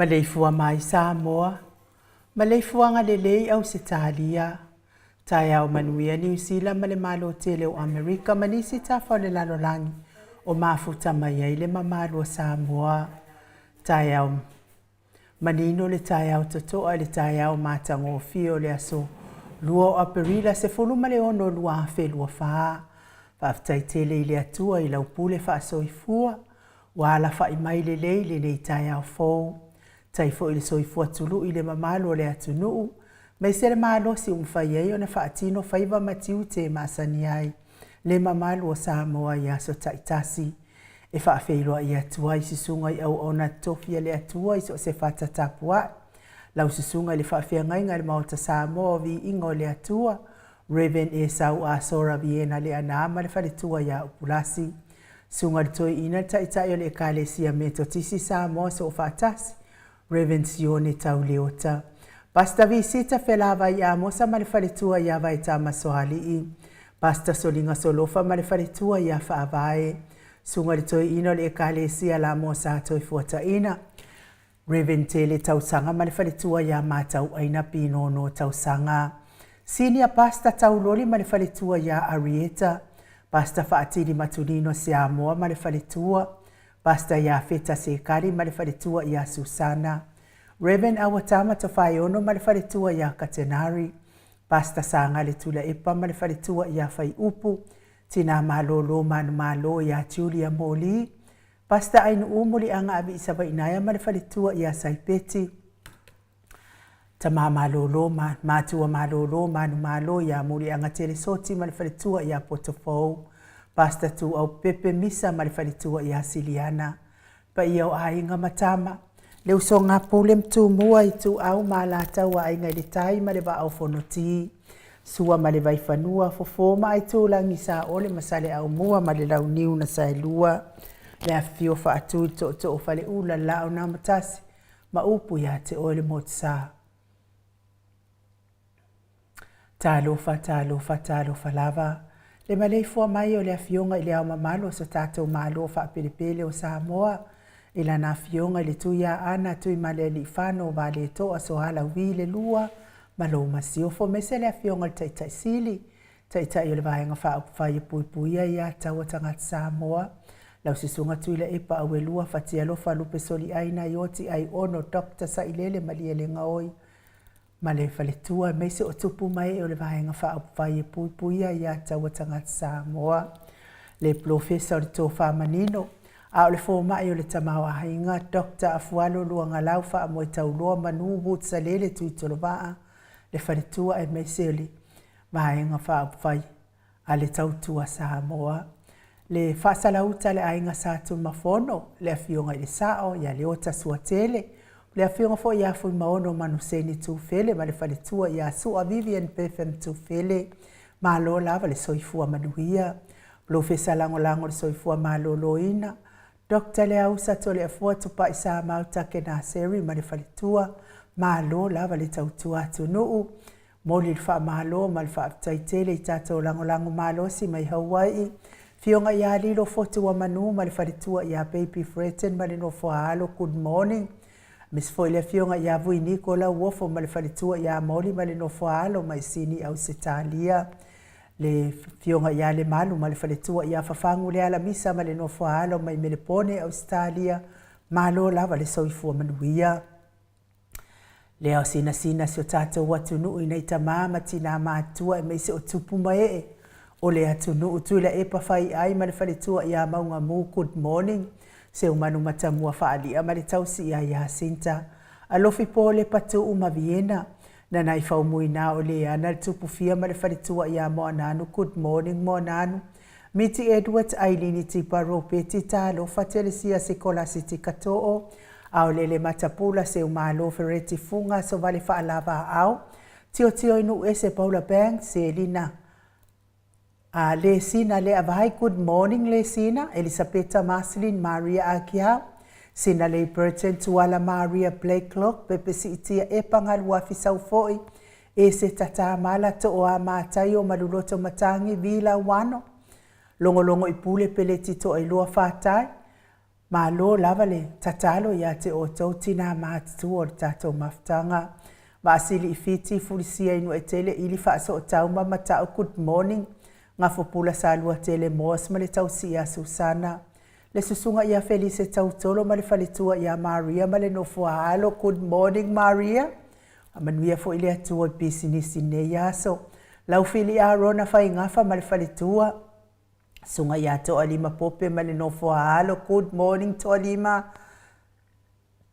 Maleifua mai Samoa, maleifuaga lelei Ausetalia, taeao manuia Niu Sila ma le Malo tele o Amerika ma nisi tafa o le lalolagi o mafuta mai ai le mamalu o Samoa. Taeao manino le taeao totoa i le taeao matagofie o le aso 2 o Aperila 16 2024. Faafetai tele i le Atua i lau pule faasoifua ua alafa'i mai lelei lenei taeao fou. Tai foi le soifua tulu'i i le mamalu o le atunuu, aemaise le malosi ua mafai ai ona faatino faiva ma tiute e masani ai le mamalu o Samoa i aso taitasi. E faafeiloai atu ai susuga i auauna totofi a le Atua i so o se fata tapuai, lau susuga i le faafeagaiga i le Maota Samoa o Viiga o le Atua, Rev. Esau Asora Viena Leaana ma le faletua ia Upulasi. Susuga i le Toeaina, le Taitai o le Ekalesia Metotisi Samoa Soofaatasi, Rev. Sione Tau Leota. Pastor Visita Felavai Amosa ma le faletua ia Vaetama Soalii. Pastor Soliga Solofa ma le faletua ia Faavae. Susuga i le Toeaina o le Ekalesia Lamoa Sa Toefuataina, Rev. Tele Tausaga ma le faletua ia Matauaina Pinono Tausaga. Senior Pastor Tauloli ma le faletua ia Arieta. Pastor Faatili Matulino Siamoa ma le faletua. Pastor Iafeta Sekali ma le faletua ia Susana. Rev. Awatama Tofaeono ma le faletua ia Katenari. Pastor Sagale Tulaepa ma le faletua ia Faiupu. Tina Malolo Manumalo ia Julia Moli. Pastor Ainuu Muliaga Aviisavainaia ma le faletua ia Saipeti. Tama Malolo ma Matua Malolo Manumalo ia Muliaga Telesoti ma le faletua ia Potofou. Pastor Tuau Pepe Misa ma le faletua ia Siliana. Paia o aiga ma tama, le usoga Pule ma Tumua, Ituau ma Alataua, Aiga i le Tai ma le Vaa o Fonoti, Sua ma le Vaifanua, Fofo ma Aitulagi, Saole ma Saleaaumua ma le Launiu na Saelua, le afifio Faatui, le Tootoo o Faleula, le Laau na Amotasi ma upu ia te oe le Motusa. Talofa, talofa, talofa lava. Le maleifua mai o le Afioga i Le Ao Mamalu o so tatou Malo faapelepele o Samoa, i Lana Afioga i le Tuiaana Tuimalealiifano Vaaletoa Sualauvi le Lua ma lou Masiofo, aemaise le Afioga i le Taitai Sili, Taitai o le Vaega Faaupufai e Puipuia Aia Tatau a Tagata Samoa, lau Susuga Tuilaepa Auelua Fatialofa Lupesoliai Naioti Aiono Doctor Sailele Malielegaoi ma le faletua, aemaise o tupu ma ee o le Vaega Faaupufai e Puipuia Aia Tatau a Tagata Samoa, le Polofesa o le Tofa Manino, a o le Fomai o le Tamaoaiga, Doctor Afualo Luagalau Faamoetauloa Manu Wood Salele Tuitolovaa, le faletua aemaise o le Vaega Faaupufai a le Tautua Samoa, le Faasalauta a le Aiga Sa Tuimafono, le Afioga i le Sao ia Leota Suatele, le Afioga foi ia Fuimaono Manuseni Tufele ma le faletua ia Sua Vivian Betham Tufele. Malo lava le soifua manuia. Polofesa Lagolago o le Soifua Maloloina, Doctor Leausa Toleafoa Tupai Samau Takenaseri ma le faletua, malo lava le tautua atunuu. Momoli le faamalo ma le faafetai tele i tatou lagolago malosi mai Hauai'i, Afioga ia Lilo Fotuamanu ma le faletua ia Baby Fretton ma le nofo a alo, good morning. Aemaise foi le Afioga ia Vui Niko Lauofo ma le faletua ia Moli ma le nofo a alo mai Sini Ausetalia. Le Afioga ia Lemalu ma le faletua ia Fafagu Lealamisa ma le nofo a alo mai Melepone, Ausetalia. Malo lava le soifua manuia. Le ao sinasina si o tatou atunuu i nai tamā ma tinā matutua aemaise o tupu ma ee o le atunuu. Tuilaepa Faiai ma le faletua ia Maugamu, good morning. Seumanu Matamua Faali'a ma le tausi ia Iasinta. Alofi Polepa Tuu ma Viena. Nanai Faumuina o Leana le Tupufia ma le faletua ia Moananu, good morning Moananu. Miti Edwards, Ailini Tipa Ropeti Talofa Telesia Sikolasi Tikato'o, Aolele Matapula Seumalo Fereti Fuga Sovale Faalavaau, Tiotio i Nuuese Paula Banks, Selina a Lesina Leavai, good morning Lesina, Elisapeta Marceline Maria Akiau, Sinalei Burton Tuala Maria Blakelock, Pepe Siitia Epa Galuafi Saufo'i, Eseta Tamala, Tooa Mataio Maluloto Matangi, Vila Wano, Logologo i Pule Peleti Toailoa Fatai, Malo lava le tatalo ia te outou tinā matutua o le tatou mafutaga. Vaasili i Fiti, Fulisia i Nuaitele, Ili Faasootau ma Mata'u Good morning, Gafopula Saluatele Moss ma le tausi ia Susana. Le susuga ia Felise Tautolo ma le faletua ia Maria ma le nofo a alo Good morning Maria. Faamanuia foi le Atua i pisinisi nei aso. Laufili Arona Faigafa ma le faletua. Susuga ia Toalima Pope ma le nofo a alo Good morning Toalima.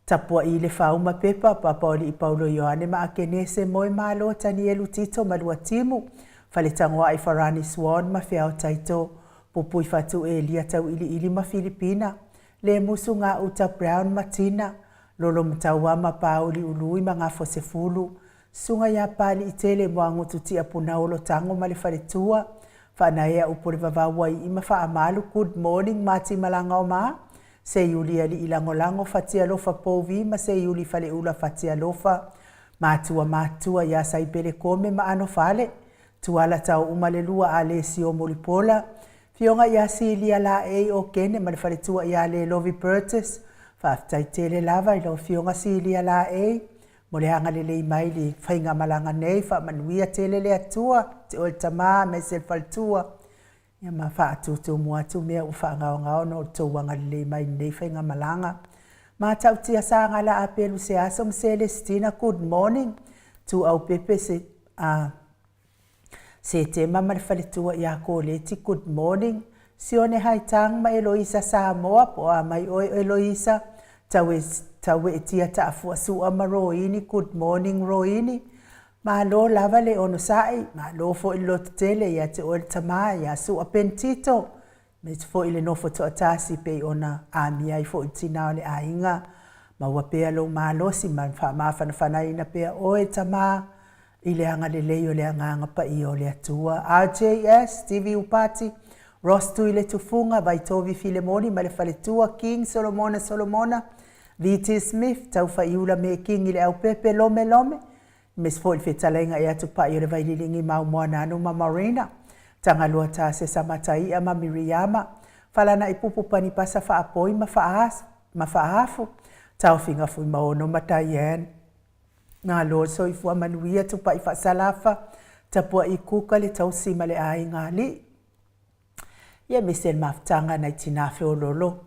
Tapua'i Lefauma Pepa, Papaoli'i Paulo Ioane ma Akenese Moe Malo Tanielu Tito ma Luatimu, Faletagoa'i Farani Swan ma Feao Taito, Pupui Fatu Elia Tau'ili'ili ma Filipina, Lemusu Gauta Brown ma Tina, Lolomataua ma Pauli Ului ma Gafosefulu, Susuga ia Pali'itele Moagutu Tiapunaolo Tago ma le faletua, Faanaea Upu o le Vavau Ai'i ma Faamalu Good morning Mati Malagaoma, Seiuli Alii Lagolago Fatialofa Povi ma Seiuli Faleula Fatialofa, Matua Matutua ia Saipele Kome ma Anofale, Tuala Taouma le Lua Alesio Mulipola, Afioga ia Silia Laei Okene ma le faletua ia Lelovi Burgess, Faafetai tele lava i lau Afioga Silia Laei mo le agalelei mai i le faigamalaga nei, faamanuia tele le Atua, te oe le tama aemaise le faletua, ia ma faatutumu atu mea ua faagaogao ona o le tou agalelei mai i lenei faigamalaga. Matautia Sagala Apelu Seaso ma Selesitina, good morning. Tuau Pepe se, a, Setema ma le faletua ia Koleti, good morning. Sione Haitang ma Eloisa Samoa, po o a mai oe Eloisa. Taue, Taueetia Taafua Sua ma Roini, good morning Roini. Malo lava le onosai, malo foi le lototele ia te oe le tama ia Sua Pentito. Aemaise foi le nofo toatasi pei ona amia ai foi le tina o le aiga. Maua pea lou malosi ma faamafanafanaina pea oe tama i le agalelei o le Agaga Paia o le Atua. RJS, Stevie Upati, Ross Tuiletufuga, Vaitovi Filemoni ma le faletua, King Solomona Solomona, VT Smith, Taufaiula Mekingi Leaupepe, Lome Lome, Aemaise foi le fetalaiga ia Tupai o le Vaililigi ma Aumoananu ma Marina, Tagaloa Tasesa Mataia ma Miriama, Falana'ipupu Panipasa Faapoi ma ma Faafu, Taofiga Fuimaono ma Diane. Malo le soifua manuia Tupai Faasalafa, tapua'i Kuka le tausi ma le aiga alii. Ia aemaise le mafutaga nai tinā feololo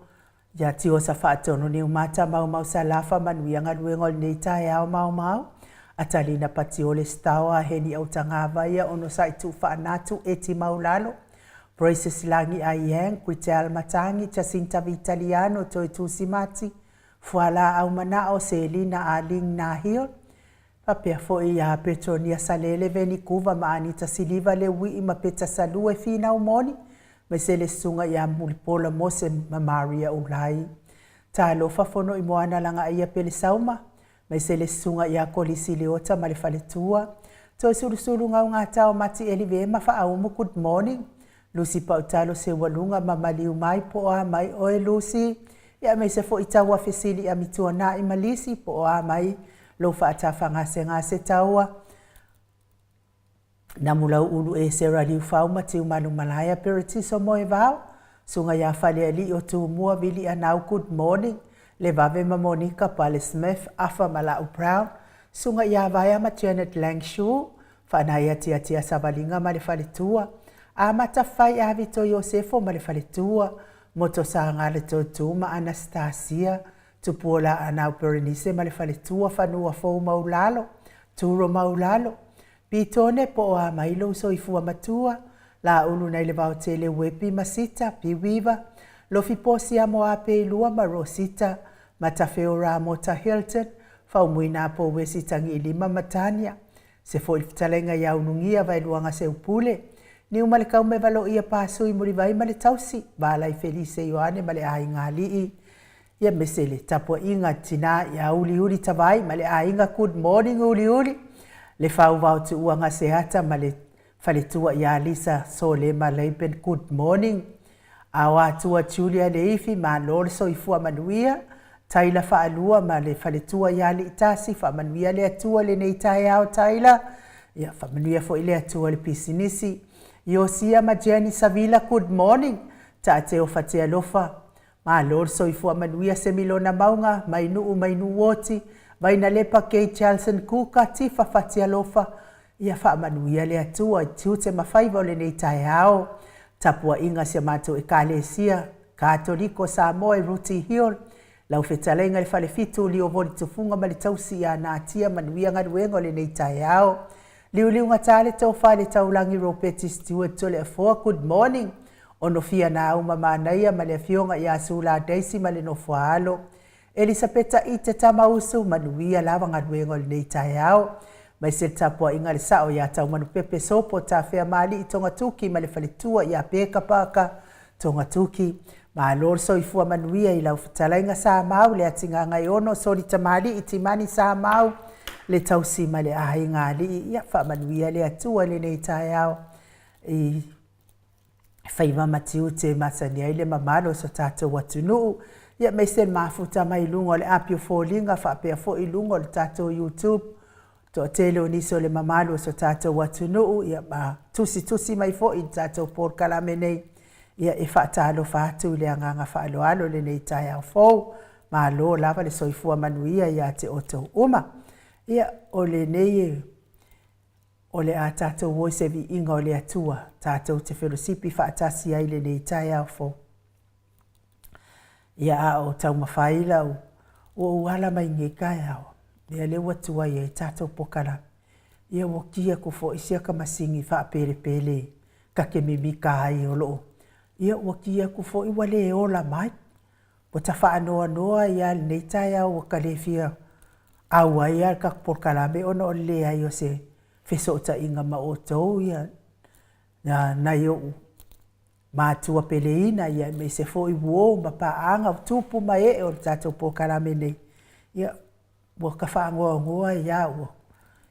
ia Tiosa Faatonu Niumata Maumau Salafa manuia galuega o lenei taeao maomao Atalina Patiole Staoa Heni Autagavaia Onosai Tuufaanatu Eti Maulalo Precious Lagi Aiyang Gritell Matagi Jacinta Vitaliano Toetusi Mati Fualaau Manao Selina Aling Nahil Faapea foi ia Petronia Salele Venikuva ma Anita Siliva Leuii ma Peta Salue Finau Moni, aemaise le Susuga ia Mulipola Mose ma Maria Ulai. Talofa fono i Moana Lagaaia Pelesauma, aemaise le Susuga ia Kolisi Leota ma le faletua. Toe Sulusulu Gaugata o Mati Elive ma Faaumu Good morning. Lucy Pautalo Seualuga ma Maliu Mai po o a mai oe Lucy, ia aemaise foi Taua Fesili Amituanai ma Lisi po o a mai lou faatafagasegase taua Namulau Ulu Esera Liufau ma Tiumalu Malaea Peretiso Moevao Suga ia Falealii o Tumua Vili Anau Good morning Levave ma Monica Pale Smith Afa ma Lau Brown Suga ia Vaea ma Janet Langshu Faanai Atiatia Savaliga ma le faletua Amata Fai Avito Iosefo ma le faletua Moto Saga Le Toetu ma Anastasia Tupuola Anau Berenice ma le faletua Fanua Fou Maulalo, Turo Maulalo, Pitone po o a mai lou soifua matua, Laulu nai le Vaotele Uepi ma Sita, Piwiva, Lofi Posia Moapeilua ma Rosita, Matafeo Ramota Hilton, Faumuina Pouesi Tagiilima ma Tania, Se foi le fetalaiga ia Ulugia Vaeluaga Seupule, Niumalekaume Valoia Pasui Mulivai ma le tausi, Valai Felise Ioane ma le aiga alii. Ia mese le tapuaiga tinā ia Uliuli Tavai ma le aiga Good morning Uliuli, le fauvao tuua Gaseata ma le faletua ia Lisa Solema Laban Good morning. Aoatua Julia Leifi malo le soifua manuia, Taila Faalua ma le faletua ia Aliitasi faamanuia le Atua lenei taeao Taila, ia faamanuia foi le Atua le pisinisi. Iosia ma Jenny Savila Good morning, Taateo Fatialofa Malo le soifua manuia Semilona Mauga, Mainuu Mainuuoti, Vainalepa Kay Chalson Kuka, Tifa Fatialofa, ia faamanuia le Atua i tiute ma faiva o lenei taeao. Tapuaiga si a matou Ekalesia Katoliko Samoa i Rooty Hill, lau fetalaiga i le Falefitu Lio Voli Tufuga ma le tausi ia Natia manuia galuega o lenei taeao. Liuliugata le tofa i le taulagi Ropeti Stewart Toleafoa, good morning. Onofia Nau ma Manaia ma le afioga ia Sula Daisy ma le nofoaalo. Elisapeta Ite Tamausu, manuia lava galuega o lenei taeao. Aemaise le tapuaiga a le sao ia Taumanupepe Sopo Tafeamaalii Togatuki ma le faletua ia Peka Paaka Togatuki. Malo le soifua manuia i lau fetalaiga Samau Leatigagaiono Soli Tamalii Timani Samau le tausi ma le aiga alii. Ia faamanuia le Atua i lenei taeao i faiva ma tiute e masani ai le mamalu o so tatou atunuu, ia aemaise le mafuta mai luga o le api o foliga faapea foi luga o le tatou YouTube. Toatele o nisi o le mamalu o so tatou atunuu, ia ma tusitusi mai foi i le tatou polokalame nei, ia e faatalofa atu i le agaga faaaloalo i lenei taeao fou. Malo lava le soifua manuia ia te outou uma. Ia, o lenei O le a tatou o i se viiga o le Atua, tatou te felosipi faatasi ai i lenei taeao fou. Ia a o taumafai lau, ua ou ala mai nei taeao, ia lea ua tuai ai tatou pokalame. Ia ua ki aku foi sia ka masini faapelepele ka ke mimika ai o loo, ia ua ki aku foi ua le ola mai. Ua ta faanoanoa ai lava i lenei taeao ua ka le fia auai lava i le tatou polokalame ona o le leai o se fesootaiga ma outou ia nai ou matua peleina ia aemaise foi uo ma paaga o tupu ma ee o le tatou polokalame nei. Ia Ua ka faanoanoa ai lava ua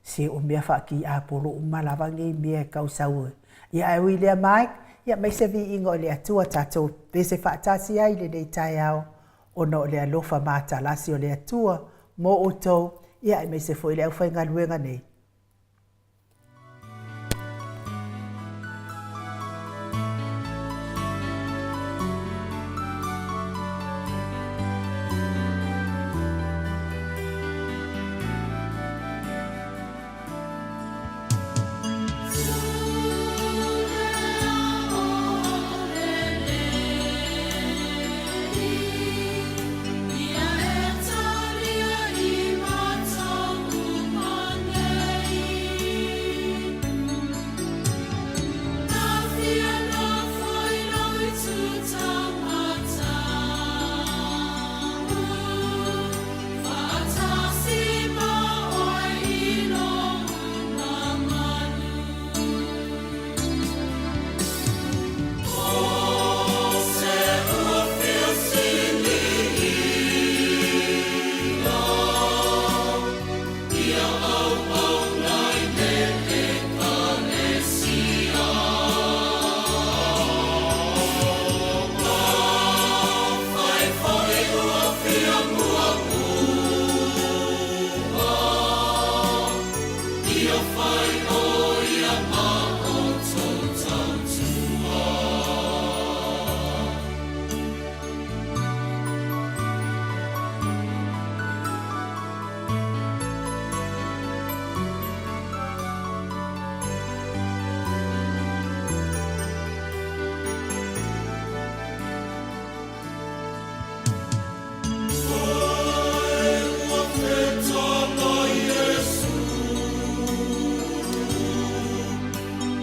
se o mea faatiapolo uma lava nei mea e tau sau ai. Ia ae ui i lea Mike, ia aemaise viiga o le Atua tatou pese faatasi ai i lenei taeao ona o le alofa matalasi o le Atua mo outou, ia aemaise foi le aufaigaluega nei.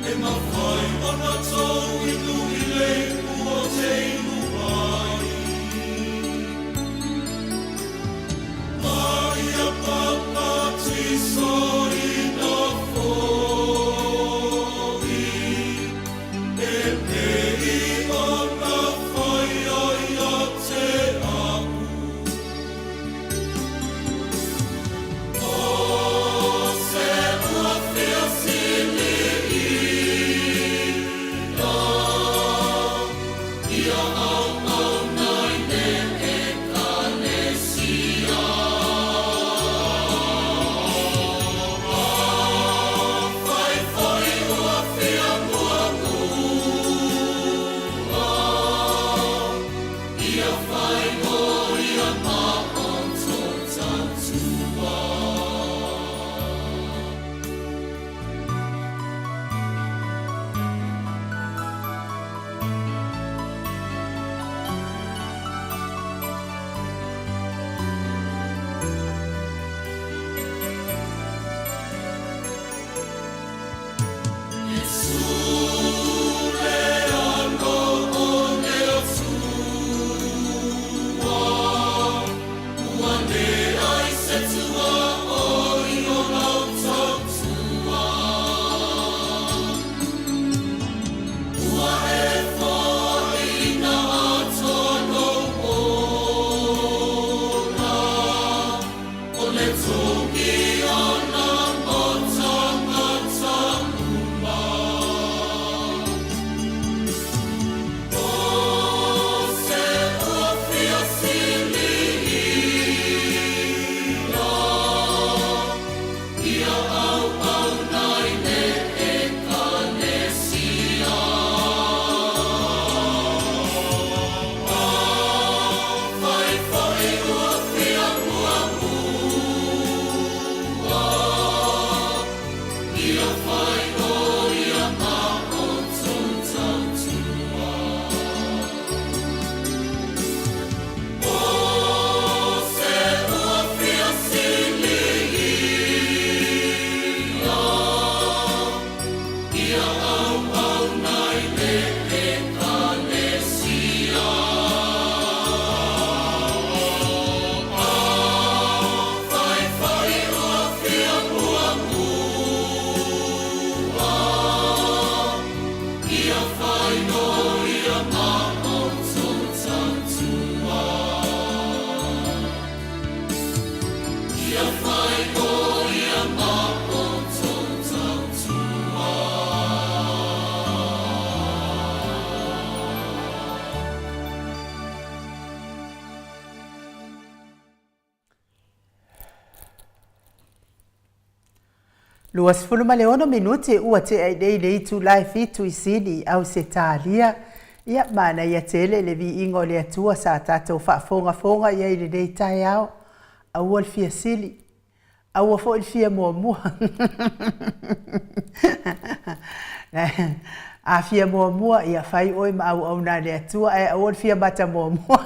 E mafai ona tou inu i le ipu ou te inu ai, ma ia papatisoina foi, e pei ona faia ia te a'u. O se ua fia sili ia, ia auauna i le ʻEkalesia. Afai foi ua fia muamua, ia fai ʻo ia ma outou tautua. Iesu le Alo o le Atua, ua leai se tuaoi o lau tautua. Ua e foaiina atoa lou ola, o le togi ona mo tagata uma. O se ua fia sili ia, ia auauna i le ʻEkalesia. Afai foi ua fia muamua, ia fai ʻo ia ma outou tautua. O se ua fia sili ia, ia auauna i le ʻEkalesia. Afai foi ua fia muamua, ia fai ʻo ia ma outou tautua. Ia fai ʻo ia ma outou tautua. 26 minute ua tea i nei le itula e fitu i Sini i Ausetalia. Ia, manaia tele le viiga o le Atua sa tatou faafogafoga i ai i lenei taeao. Aua le fia sili, aua foi le fia muamua. A fia muamua, ia fai oe ma auauna a le Atua, ae aua le fia mata muamua.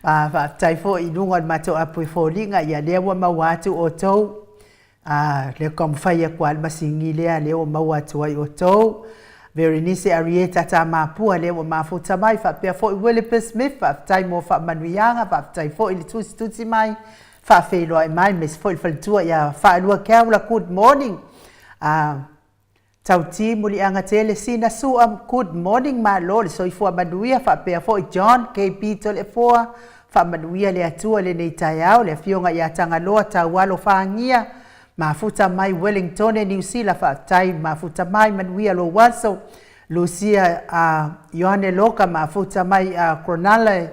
A, faafetai foi i luga o le matou apu e foliga, ia lea ua maua atu outou. A, lea taumafai atu lava le masini lea, lea ua maua atu ai outou. Berenice Arieta Tamapua, lea ua mafuta mai, faapea foi Willipa Smith, faafetai mo faamanuiaga, faafetai foi i le tusitusi mai, faafeiloai mai, aemaise foi le faletua ia Faalua Keaula, good morning. A, Tauti Muliaga Tele Sina Sua, good morning, malo le soifua manuia, faapea foi John KB Toleafoa, faamanuia le Atua i lenei taeao, le afioga ia Tagaloa Taualo Fagia, mafuta mai Wellingtone Niu Sila, faafetai mafuta mai, manuia lou aso. Lucia Ioane Loka, mafuta mai Cronulla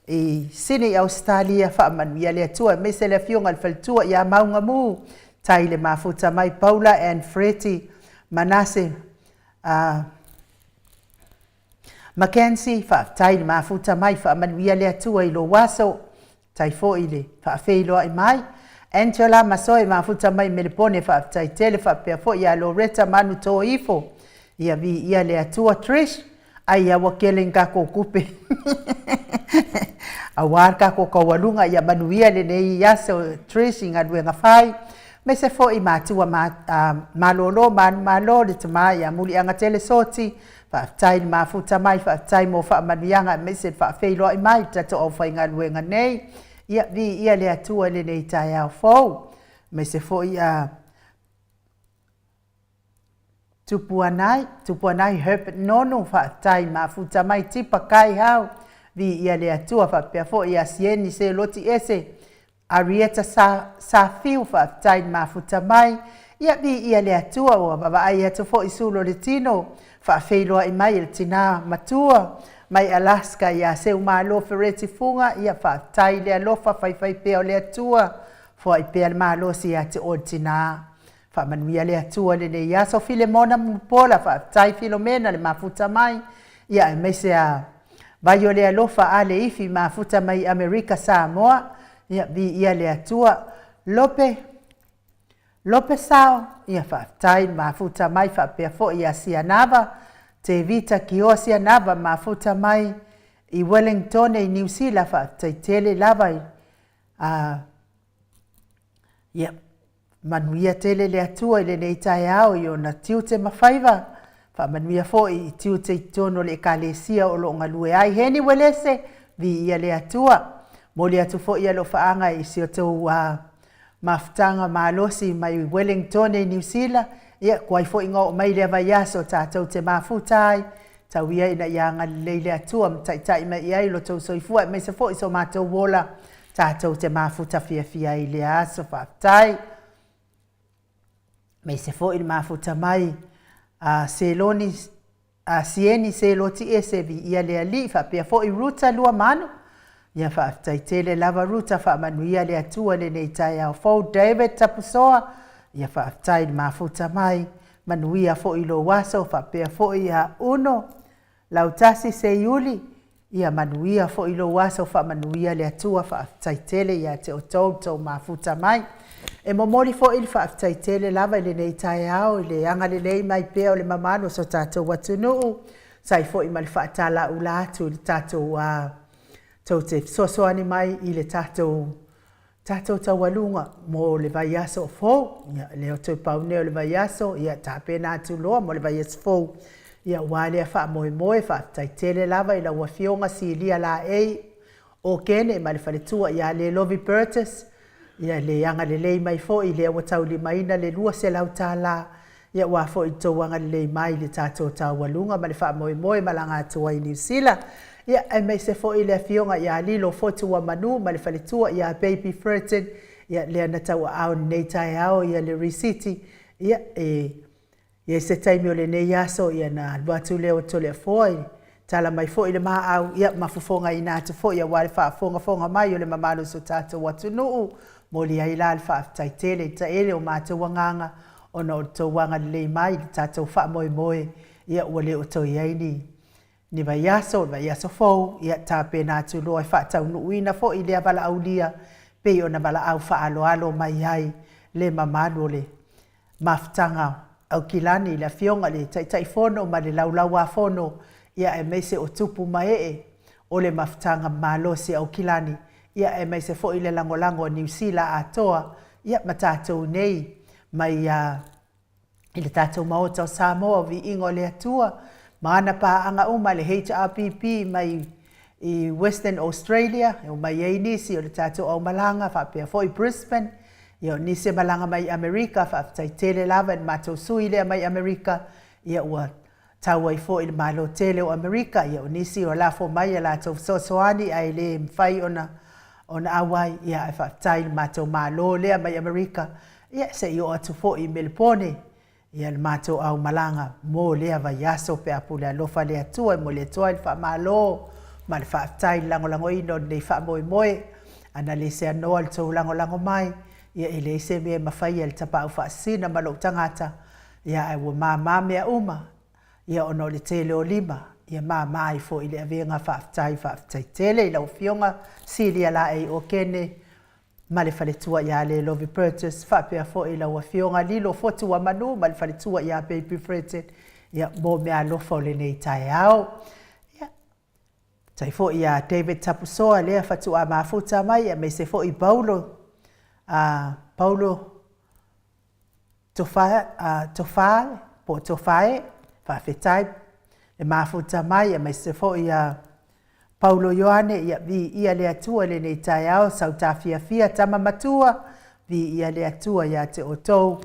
i Sydney Ausetalia, faamanuia le Atua, aemaise le afioga i le faletua ia Maugamu, tai le mafuta mai Paula and Freddie Manase Mackenzie, faafetai le mafuta mai, faamanuia le Atua i lou aso, tai foi le faafeiloai mai. Angela Masoe, mafuta mai Melepone, faafetai tele, faapea foi ia Loretta Manu Toifo, ia viia le Atua. Trish, ai ia ua kele ni tatou tupe aua le tatou taualuga, ia manuia lenei aso Trish i galuega fai. Aemaise foi matua ma, malolo manumalo le tama ia Muliagatele Soti, faafetai le mafuta mai, faafetai mo faamanuiaga aemaise le faafeiloai mai i le tatou aufaigaluega nei. Ia, viia le Atua i lenei taeao fou. Aemaise foi a Tupuanai, Tupuanai Herbert Nonu, faafetai mafuta mai Tipa Kaihau, viia le Atua, faapea foi ia Sieni Seloti Ese, Arieta Sa, Safiu, faafetai le mafuta mai. Ia viia le Atua, ua vaavaai atu foi sulu o le tino, faafeiloai mai e le tinā matua mai Alaska ia Seumalo Fereti Fuga, ia faafetai le alofa faifaipea o le Atua, foai pea le malosi ia te oe le tinā. Faamanuia le Atua i lenei aso. Filemona Mulipola, faafetai Filomena le mafuta mai, ia aemaise a vai o le alofa a le ifi mafuta mai Amerika Samoa, ia viia le Atua. Lope Lope Sao, ia faafetai le mafuta mai faapea foi ia Sianava, Tevita Kioa Sianava mafuta mai i Wellingtone i Niu Sila, faafetai tele lava i a ia manuia tele le Atua i lenei taeao i ona tiute ma faiva, faamanuia foi i tiute i totonu o le Ekalesia o lo o galue ai. Heni Uelese, viia le Atua. Momoli atu foi alofaaga i si outou mafutaga malosi mai Wellingtone i Niu Sila, ia tuai foi na oo mai lea vaiaso tatou te mafuta ai, tau ia ina ia agalelei le Atua ma taitai mai i ai lo tou soifua aemaise foi so matou ola tatou te mafuta fiafia ai i lea aso. Faafetai. Aemaise foi le mafuta mai a Seloni a Sieni Seloti Ese, viia le Alii, faapea foi Ruta Luamanu. Ia faafetai tele lava Ruta, faamanuia le Atua i lenei taeao fou. David Tapusoa, ia faafetai le mafuta mai, manuia foi lou aso, faapea foi ia Uno Lautasi Seiuli, ia manuia foi lou aso, faamanuia le Atua, faafetai tele ia te outou le tou mafuta mai. E momoli foi le faafetai tele lava i lenei taeao i le agalelei mai pea o le mamalu o so tatou atunuu, sai foi ma le faatalaula atu i le tatou tou te fesoasoani mai i le tatou tatou taualuga mo le vaiaso fou. Ia, lea o toe pau nei o le vaiaso, ia tapena atu loa mo le vaiaso fou. Ia, aua lea faamoemoe, faafetai tele lava i lau Afioga Silia Laei Okene ma le faletua ia Lelovi Burgess, ia le agalelei mai foi lea ua taulimaina le $200, ia aua foi le tou agalelei mai i le tatou taualuga ma le faamoemoe malaga atu ai i Niu Sila. Ia, aemaise foi le afioga ia Lilo Fotuamanu ma le faletua ia Baby Furton, ia lea na tauaao i lenei taeao ia le risiti, ia e i ai se taimi o lenei aso ia na alu atu lea o Toleafoa i tala mai foi le maau, ia ma fofogaina atu foi aua le faafogafoga mai o le mamalu o so tatou atunuu. Momoli ai la le faafetai tele i taele o matou agaga ona o le tou agalelei mai i le tatou faamoemoe, ia ua le o toe i ai ni ni vaiaso, le vaiaso fou, ia tapena atu loa e faataunuuina foi lea valaaulia pei ona valaau faaaloalo mai ai le mamalu o le mafutaga Aukilani i le Afioga i le Taitaifono ma le Laulau-a-Fono, ia aemaise o tupu ma ee o le mafutaga malosi Aukilani, ia aemaise foi le lagolago a Niu Sila atoa, ia ma tatou nei mai i le tatou Maota o Samoa o Viiga o le Atua, ma ana paaga uma le HRPP mai i Western Australia, e omai ai nisi o le tatou aumalaga faapea foi Brisbane, ia o nisi e malaga mai Amerika, faafetai tele lava i le matou sui lea mai Amerika, ia ua tau ai foi le Malo tele o Amerika, ia o nisi ua lafo mai a latou fesoasoani ae le mafai ona ona auai, ia ae faafetai i le matou Malo lea mai Amerika, ia se i oo atu foi i Melepone, ia le matou aumalaga mo lea vaiaso pe a pule alofa le Atua e momoli atu ai le faamalo ma le faafetai i le lagolagoina o lenei faamoemoe. Ana le seanoa le tou lagolago mai, ia e leai se mea e mafai e le tapaau faasisina ma lou tagata, ia ae ua mama mea uma, ia ona o le tele o lima, ia mama ai foi le avega faafetai, faafetai tele i lau Afioga Silia Laei Okene ma le faletua ia Lelovi Burgess, faapea foi lau Afioga Lilo Fotuamanu ma le faletua ia Baby Frederick, ia, mo meaalofa o lenei taeao. Ia, faafetai foi ia David Tapusoa lea faatoa mafuta mai, aemaise foi Paulo, a Paulo. Tofa, Tofa, po o Tofae, faafetai le mafuta mai, aemaise foi ia Paulo Ioane, ia viia le Atua i lenei taeao, sautafiafia tama matua, viia le Atua ia te outou,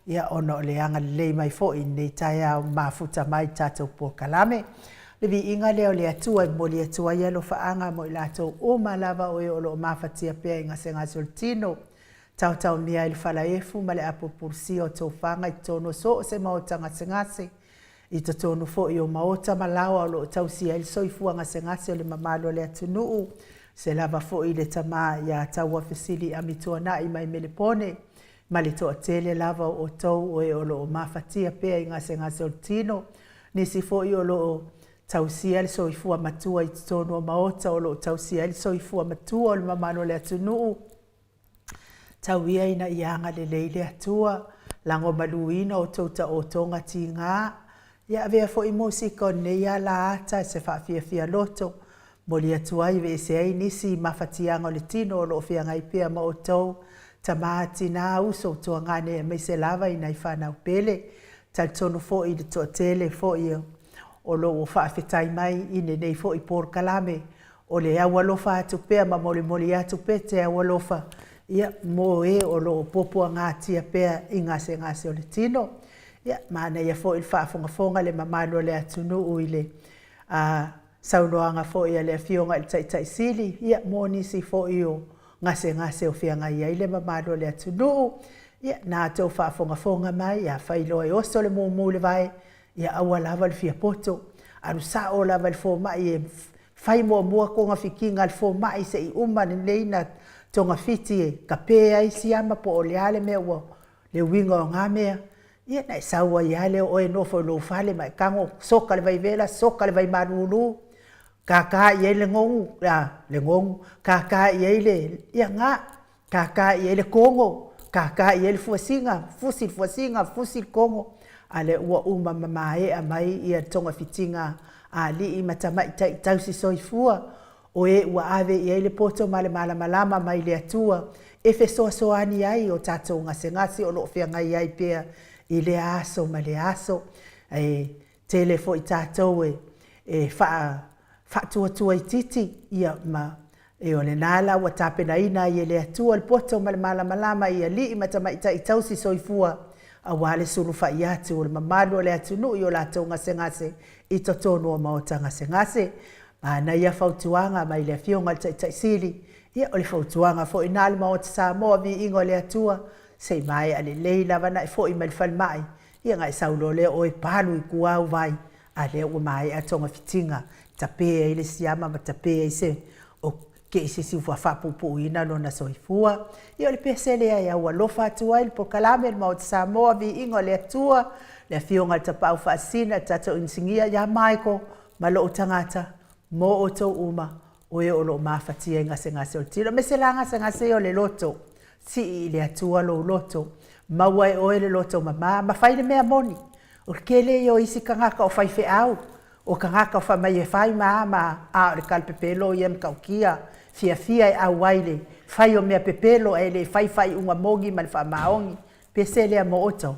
ia ona o le agalelei mai foi i lenei taeao mafuta mai i tatou polokalame. Le viiga lea o le Atua e momoli atu ai alofaaga mo i latou uma lava o e o lo o mafatia pea i gasegase o le tino, taotaomia ai le falaefu ma le apulupulusia o tofaga i totonu o so o se maota gasegase, i totonu foi o maota ma laoa o lo o tausia ai le soifua gasegase o le mamalu o le atunuu, se lava foi le tama ia Tauafesili Amituanai mai Melepone, ma le toatele lava o outou o e o lo o mafatia pea i gasegase o le tino, nisi foi o lo o tausia le soifua matua i totonu o maota o lo o tausia ai le soifua matua o le mamalu o le atunuu, Tau ia ina ia agalelei le Atua, lagomaluina outou taotoga tiga. Ia avea foi musika o lenei ala ata se faafiafia loto, momoli atu ai aveese ai nisi mafatiaga o le tino o lo o feagai pea ma outou, tama, tina, uso, tuagane aemaise lava i nai fanau pele. Talitonu foi i le toatele foi o lo o faafetai mai i lenei foi polokalame, o le aualofa atu pea ma molimoli atu pea te aualofa ia, mo e o lo o puapuagatia pea i gasegase o le tino. Ia, manaia foi le faafogafoga le mamalu o le atunuu i le saunoaga foi a le Afioga i le Taitai Sili, ia, mo nisi foi o gasegase o feagai ai le mamalu o le atunuu. Ia, na outou faafogafoga mai, afai loa e oso le mumu i le vae, ia aua lava le fia poto, alu sao lava i le fomai e fai muamua togafitiga a le fomai se i uma lelei ona togafiti e tape ai siama po o le a le mea ua le uiga o na mea, ia ona e sau ai lava lea o oe e nofo i lou fale ma e tago, soka le vaivela, soka le vai malulu, tata i ai le nonu, le nonu, tata i ai le, ia na, tata i ai le kogo, tata i ai le fuasina, fusi le fuasina, fusi le kogo, a o lea ua uma ma maea mai ia togafitiga a alii ma tamaitai tausisoifua, o e ua ave i ai le poto ma le malamalama mai le Atua e fesoasoani ai i o tatou gasegase o lo o feagai ai pea i lea aso ma lea aso. E tele foi tatou e faatuatua itiiti, ia ma e o lena la ua tapenaina ai e le Atua le poto ma le malamalama i alii ma tamaitai tausisoifua aua le sulufai atu o le mamalu o le atunuu i o latou gasegase i totonu o maota gasegase. Manaia fautuaga mai le Afioga i le Taitai Sili, ia o le fautuaga foi lena a le Maota Samoa, viiga o le Atua, se i maea lelei lava ona e foi mai le falemai, ia ona e sau loa lea o e palu i tua au vai, a o lea ua maea togafitiga, tape ai le siama ma tape ai se o te i se isi ua faapuupuuina lona soifua. Ia o le pese lea e aualofa atu ai le polokalame le Maota Samoa, viiga o le Atua, le Afioga i le Tapaau Faasisina, le tatou inisinia ia Michael ma lou tagata, mo outou uma o e o lo o mafatia i gasegase o le tino, aemaise la gasegase ia o le loto. Sii i le Atua lou loto, maua e oe le loto mama ma fai le mea moni. O le tele ia o isi tagata o faifeau, o tagata fai mai e fai ma a ma a, a o le talapepelo ia e matautia, fiafia e auai i le fai o mea pepelo ae le fai faaiuga moni ma le faamaoni. Pese lea mo outou.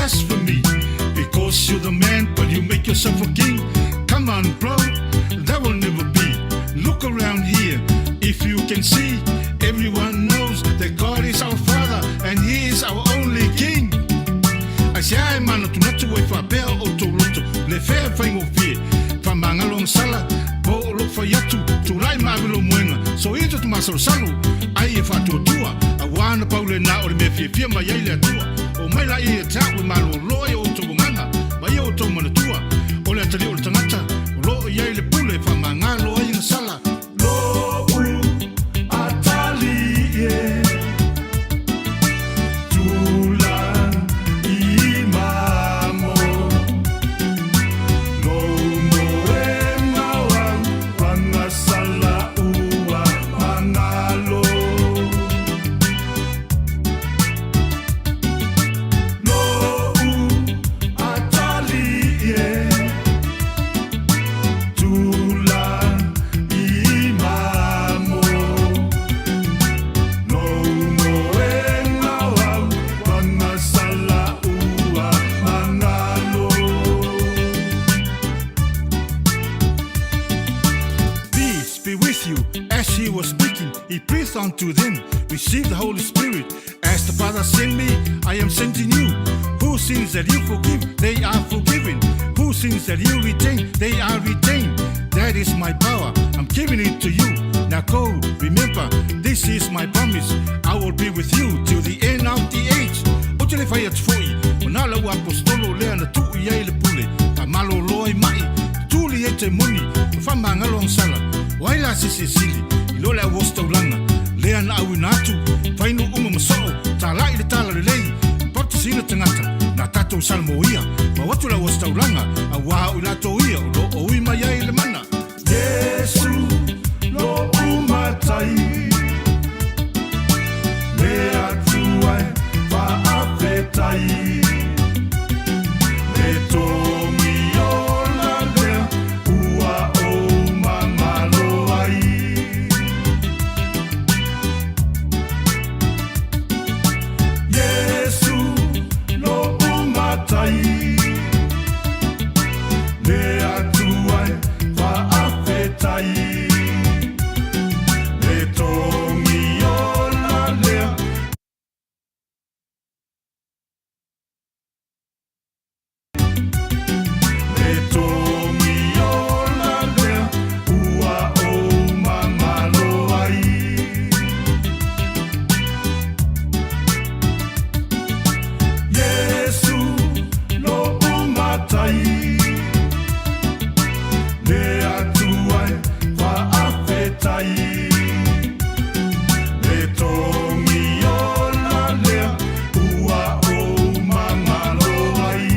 blasphemy. Because you're the man, but you make yourself a king. Come on, bro, that will never be. Look around here, if you can see, everyone knows that God is our Father and He is our only King. Aisea e manatunatu ai faapea o outou loto le fea e faigofie? Faamagalo agasala, po o lou fai atu, tulai ma ave lou moega, soia te masalosalo, ai e faatuatua, auā na pau lena o le mea fiafia mai ai le Atua. Oo mai laia ia te au e malōlō ai o outou agaga ma ia outou manatua, o le atalii o le tagata, o lo o i ai le pule e faamagalo ai agasala. Lo'u atalii e tula i mamo, lou moega o au agasala ua magalo. Lo'u atalii e tula i mamo, lou moega o au agasala ua magalo. Peace be with you. As he was speaking, he breathed unto them, Receive the Holy Spirit. As the Father sent me, I am sending you. Who sins that you forgive, they are forgiven. Who sins that you retain, they are retained. That is my power. I'm giving it to you. Now go, remember, this is my promise. I will be with you till the end of the age. Ou te le fai atu foi, o nā lau aposetolo lea na tuu i ai le pule, faamalōlō ai maʻi, tutuli ai temoni, ma faamagalo agasala. O ai la se isi e sili i lo le au ositaulaga lea na auina atu, fai nuu uma ma soo, talai le talalelei, ma bapatisina tagata, na tatou salamoia, ma o atu le au ositaulaga, auā o i latou ia o lo o ui mai ai le mana. Iesu lo'u Matai, le Atua e faafetai, le togi ola lea ua ou magalo ai. Iesu lo'u Matai, le Atua e faafetai, le togi ola lea. Le togi ola lea ua ou magalo ai. Iesu lo'u Matai, le Atua e faafetai, le togi ola lea ua ou magalo ai.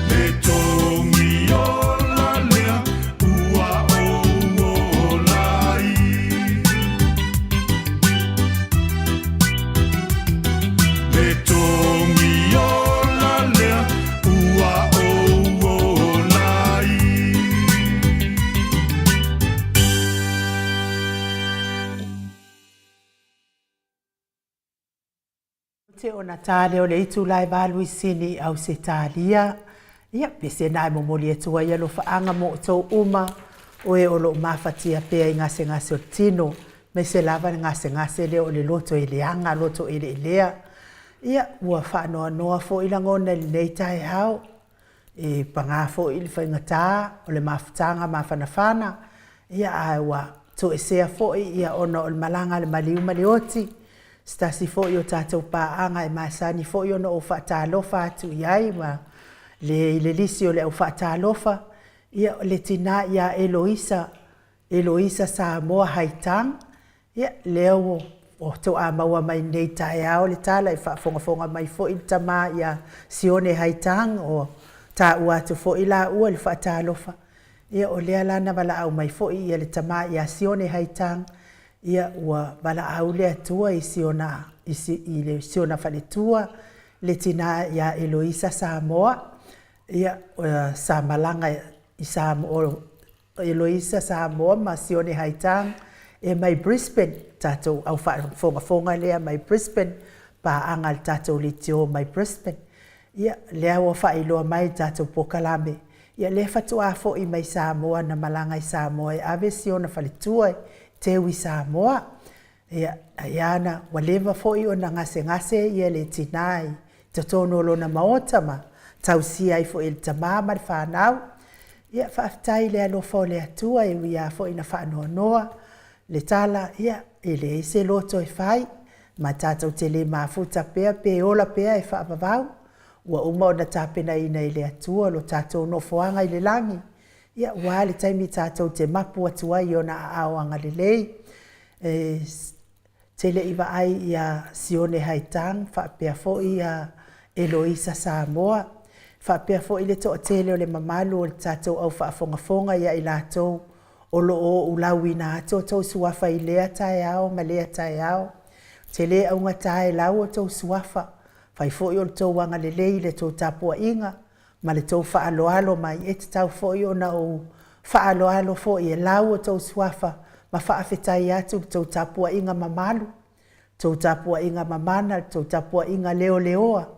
Le togi ola lea ua ou ola ai. Le togi ola lea ua ou ola ai. Te ona tā lea o le itula e valu i Sini i Ausetalia. Ia, pese na e momoli atu ai alofaaga mo outou uma, o e o lo o mafatia pea i gasegase o le tino, aemaise lava le gasegase lea o le loto e leaga, loto eleelea. Ia, ua faanoanoa foi lagona i lenei taeao, e paga foi i le faigata o le mafutaga mafanafana, ia ae ua toesea foi ia ona o le malaga a le maliu ma le oti, se tasi foi o tatou paaga e masani foi ona ou faatalofa atu i ai ma le i le lisi o le au faatalofa, ia le tina ia Eloisa, Eloisa Samoa Haitang, ia lea ua faatoa maua mai nei taeao le tala i faafogafoga mai foi le tama ia Sione Haitang, o taua atu foi laua i le faatalofa, ia o lea la na valaau mai foi ia le tama ia Sione Haitang, ia ua valaau le Atua i si ona, i si, i le si ona faletua, le tina ia Eloisa Samoa, ia, sa malaga i Samoa, Eloisa Samoa ma Sione Haitang e mai Brisbane. tatou au faafogafoga lea mai Brisbane, paaga a le tatou leitio mai Brisbane. Ia, lea ua faailoa mai i le tatou polokalame, ia lea faatoa foi mai Samoa na malaga i Samoa e ave si ona faletua e teu i Samoa. Ia, ai a na, ua leva foi ona gasegase ia le tina i totonu o lona maota ma tausia ai foi e le tama ma le fanau. Ia, faafetai i le alofa o le Atua e ui lava foi ina faanoanoa le tala, ia, e leai se loto e fai, ma tatou te le mafuta pea pe ola pea e faavavau. Ua uma ona tapenaina e le Atua lo tatou nofoaga i le lagi, ia, aua le taimi tatou te mapu atu ai i Ona aao agalelei. E te le i vaai ia Sione Haitang faapea foi ia Eloisa Samoa, faapea foi le toatele o le mamalu o le tatou au faafogafoga ia i latou o lo o oulauina atu outou suafa i lea taeao ma lea taeao. Ou te le augata e lau outou suafa, fai foi o le tou agalelei i le tou tapuaiga ma le tou faaaloalo mai, e tatau foi ona ou faaaloalo foi e lau outou suafa ma faafetai atu i le tou tapuaiga mamalu, tou tapuaiga mamana, le tou tapuaiga leoleoa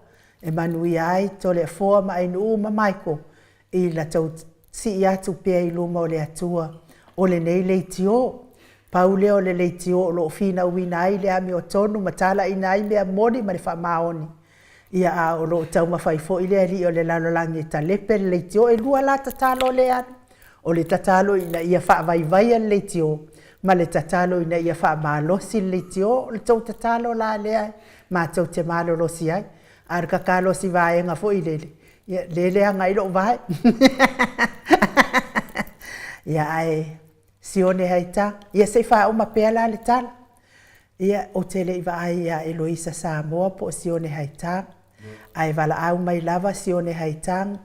e manuia ai Toleafoa ma Ainuu ma Michael i la tou sii atu pea i luma o le Atua o lenei leitio. Pau lea o le leitio o lo o finauina ai le amiotonu ma talaiina ai mea moni ma le faamaoni. Ia, a o lo o taumafai foi le alii o le lalolagi e talepe le leitio. E lua la tatalo lea alu, o le tatalo ina ia faavaivaia le leitio ma le tatalo ina ia faamalosi le leitio. O le tou tatalo la lea matou te malolosi ai, a o le tatalo a si vaega foi lele, ia, lea e leaga ai lou vae. Ia, ae Sione Haitang, ia se i faauma pea la le tala. Ia, ou te le i vaai ia Eloisa Samoa po o Sione Haitang, ae valaau mai lava Sione Haitang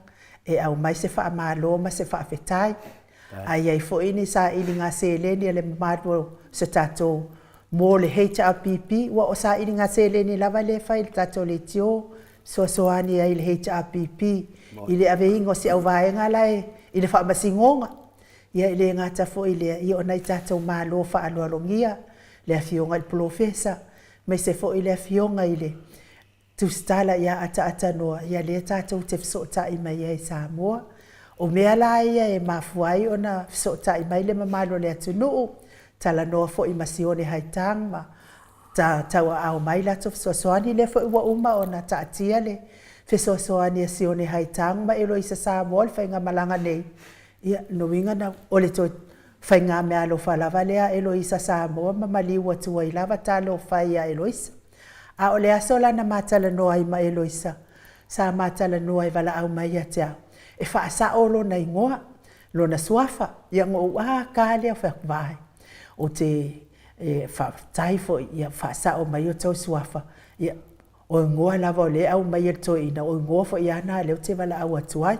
e aumai se faamalo ma se faafetai. A i ai foi ni sailiga seleni a le mamalu o se tatou mo le HRPP, ua o sailiga seleni lava lea e fai i le tatou leitio, fesoasoani ai i le HRPP i le aveina o si auvaega la e i le faamasinoga. Ia e le gata foi i lea, ia o nai tatou malo faaaloalogia, le Afioga i le Polofesa, aemaise foi le Afioga i le Tusitala ia Ataatanua, ia lea tatou te fesootai mai ai i Samoa. O mea la ia e mafua ai ona fesootai mai le mamalu o le atunuu, talanoa foi ma Sione Haitang ma tauaao mai latou fesoasoani. Lea foi ua uma ona taatia le fesoasoani a Sione Haitang ma Eloisa Samoa i le faigamalaga nei. Ia, lona uiga na o le toe faigameaalofa lava lea a Eloisa Samoa ma maliu atu ai lava talofa e ia Eloisa. A o le aso la na ma talanoa ai ma Eloisa, sa ma talanoa e valaau mai ia te au e faasao lona igoa, lona suafa. Ia na ou a ka lea, fai atu, vaai, ou te faafetai foi, ia faasao mai outou suafa. Ia, o igoa lava o lea e aumai e le toeaina, o igoa foi lava na o lea ou te valaau atu ai.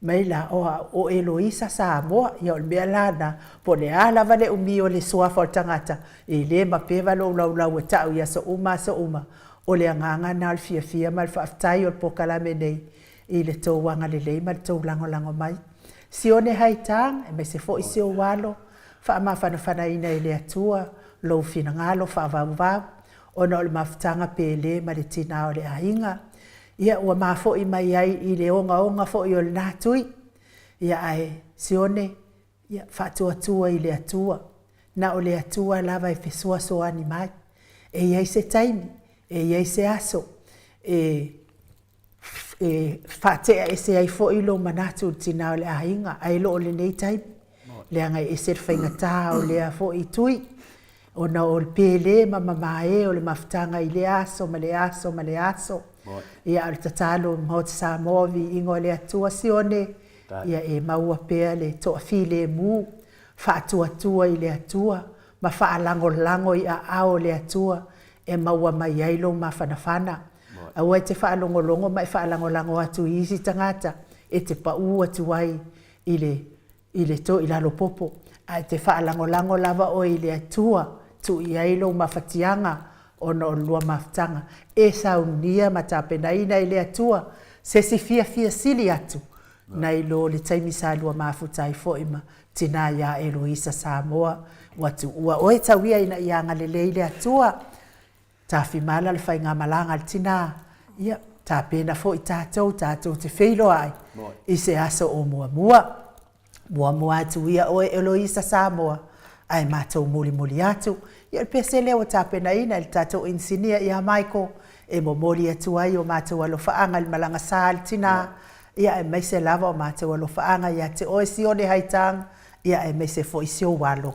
Mai la, o au, o Eloisa Samoa. Ia o le mea la lena, po o le a lava le umi o le suafa o le tagata, e le mapeva lou laulau e tau i aso uma aso uma. O le agaga lena o le fiafia ma le faafetai o le polokalame nei i le tou agalelei ma le tou lagolago mai. Sione Haitang, aemaise foi si ou alo, faamafanafanaina e le Atua lou finagalo faavauvau, ona o le mafutaga pele ma le tina o le aiga. Ia, ua mafo'i mai ai i le ogaoga foi o lena tui. Ia, ae Sione, ia, faatuatua i le Atua. Na o le Atua lava e fesoasoani mai. E i ai se taimi, e i ai se aso e e faatea ese ai foi lou manatu i le tina o le aiga, ae le o lenei taimi, leaga e ese le faigata o lea foi tui, ona o le pele ma mamae o le mafutaga i lea aso ma lea aso ma lea aso. Ia, a o le tatalo Maota Samoa, viiga o le Atua, Sione, ia e maua pea le toafilemu, faatuatua i le Atua ma faalagolago i aao o le Atua e maua mai ai lou mafanafana. Aua e te faalogologo ma e faalagolago atu i isi tagata e te pau atu ai i le i le to i lalo popo, ae te faalagolago lava oe i le Atua, tuu i ai lou mafatiaga ona o le lua mafutaga e saunia ma tapenaina e le Atua se isi fiafia sili atu. Nai lo le taimi sa lua mafuta ai foi ma tinā ia Eloisa Samoa, ua tuua oe tau ia ina ia agalelei le Atua. Tafimala le faigamalaga a le tinā, ia, tapena foi tatou, tatou te feiloai i se aso o muamua. Muamua atu ia oe Eloisa Samoa, ae matou mulimuli atu. Ia o le pese lea ua tapenaina e le tatou inisinia ia Michael e momoli atu ai o matou alofaaga i le malaga sa a le tinā, ia aemaise lava o matou alofaaga ia te oe Sione Haitang, ia aemaise foi si ou alo.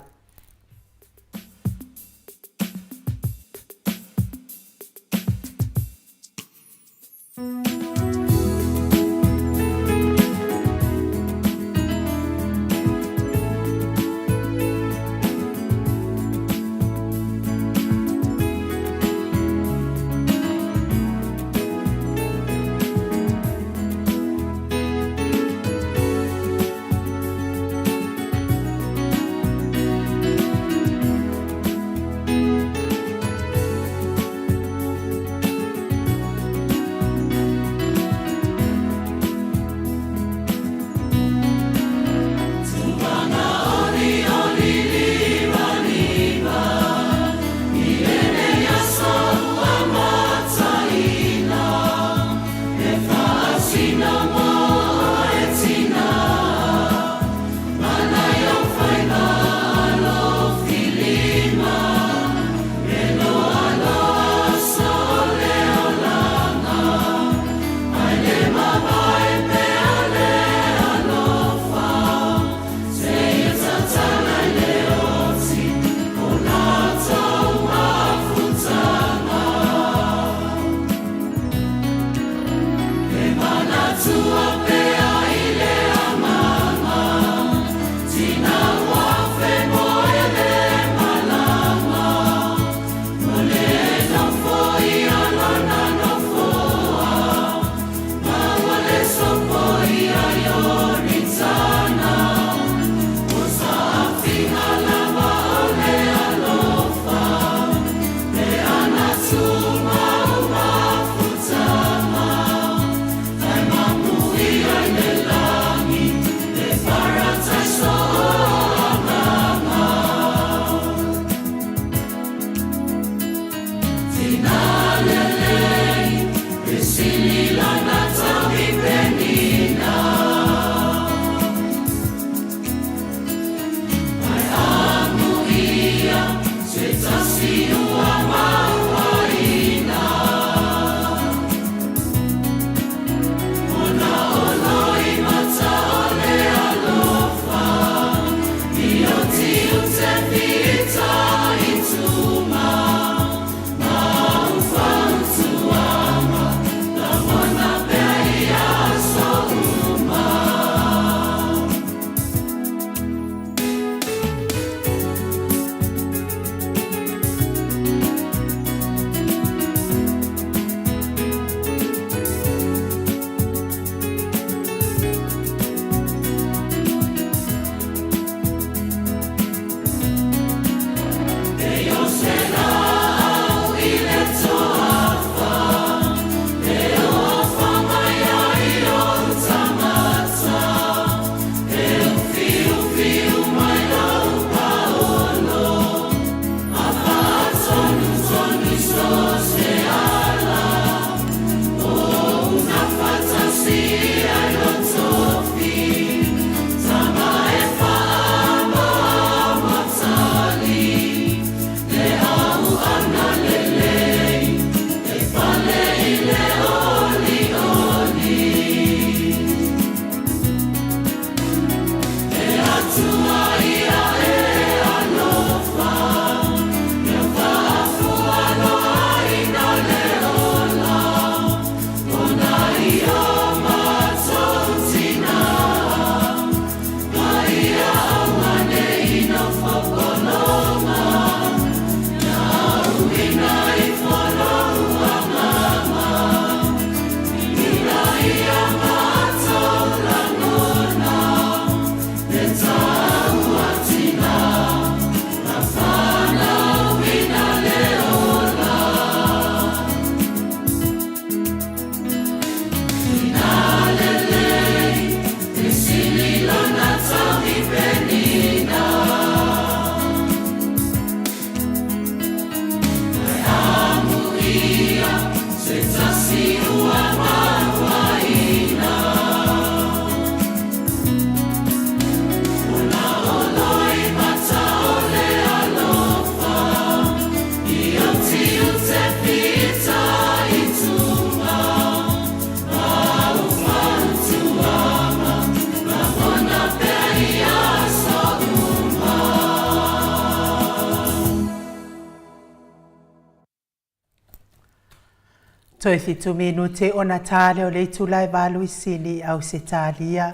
Toe fitu minute ona tā lea o le itula e valu i Sini i Ausetalia.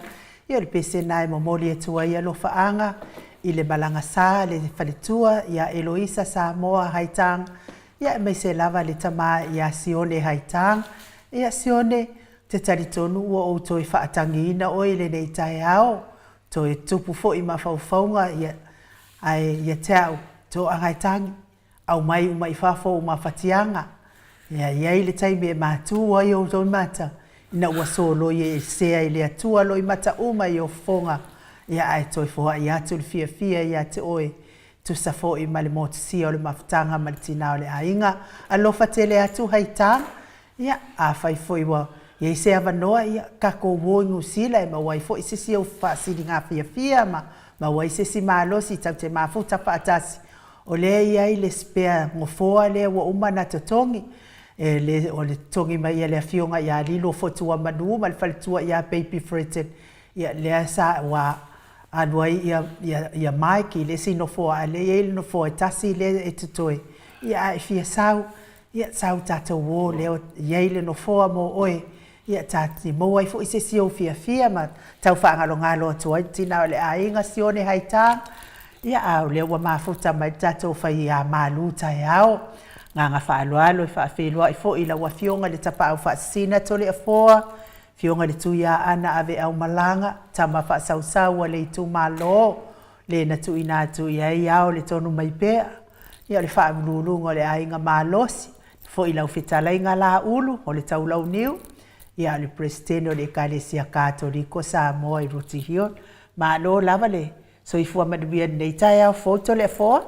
Ia o le pese lena e momoli atu ai alofaaga i le malaga sa a le faletua ia Eloisa Samoa Haitang, ia aemaise lava le tama ia Sione Haitang. Ia Sione, ou te talitonu ua ou toe faatagiina oe i lenei taeao, toe tupu foi mafaufauga ia, ae ia te au, toaga e tagi. Aumai uma i fafo ou mafatiaga. Ia i ai le taimi e matu ai ou loimata, ina ua soloi e sea i le Atua loimata uma i ou fofoga, ia ae toe foai atu le fiafia ia te oe, tusa foi ma le motusia o le mafutaga ma le tina o le aiga. Alofa tele atu Haitang. Ia, afai foi ua i ai se avanoa, ia, tatou o i Niu Sila e maua ai foi se isi ou faasiliga fiafia ma maua ai se isi malosi tatou te mafuta faatasi. O lea e i ai le spare nofoa lea ua uma ona totogi, e le, o le totogi mai a le Afioga ia Lilo Fotuamanu ma le faletua ia Baby Fredden, ia, lea sa, ua alu ai ia, ia, ia Mike i le isi nofoa, a o lea e i ai le nofoa e tasi lea e totoe, ia, a e fia sau, Ia sau tatou o lea e i ai le nofoa mo oe, ia ta te maua ai foi se isi ou fiafia ma tau faagalogalo atu ai le tina o le aiga Sione Haitang. Ia a o lea ua mafuta mai le tatou faiamalu taeao. Agaga faaaloalo e faafeiloai foi i lau Afioga i le Tapaau Faasisina Toleafoa, Afioga i le Tuiaana Aveaumalaga, tama faasausau a le itumalo, le na tuuina atu i ai ao le tonu mai pea, ia o le faauluuluga o le aiga malosi, foi lau fetalaiga Laulu o le Taulauniu, ia o le Peresetene o le Ekalesia Katoliko Samoa i Rooty Hill. Malo lava le soifua manuia i lenei taeao fou Toleafoa.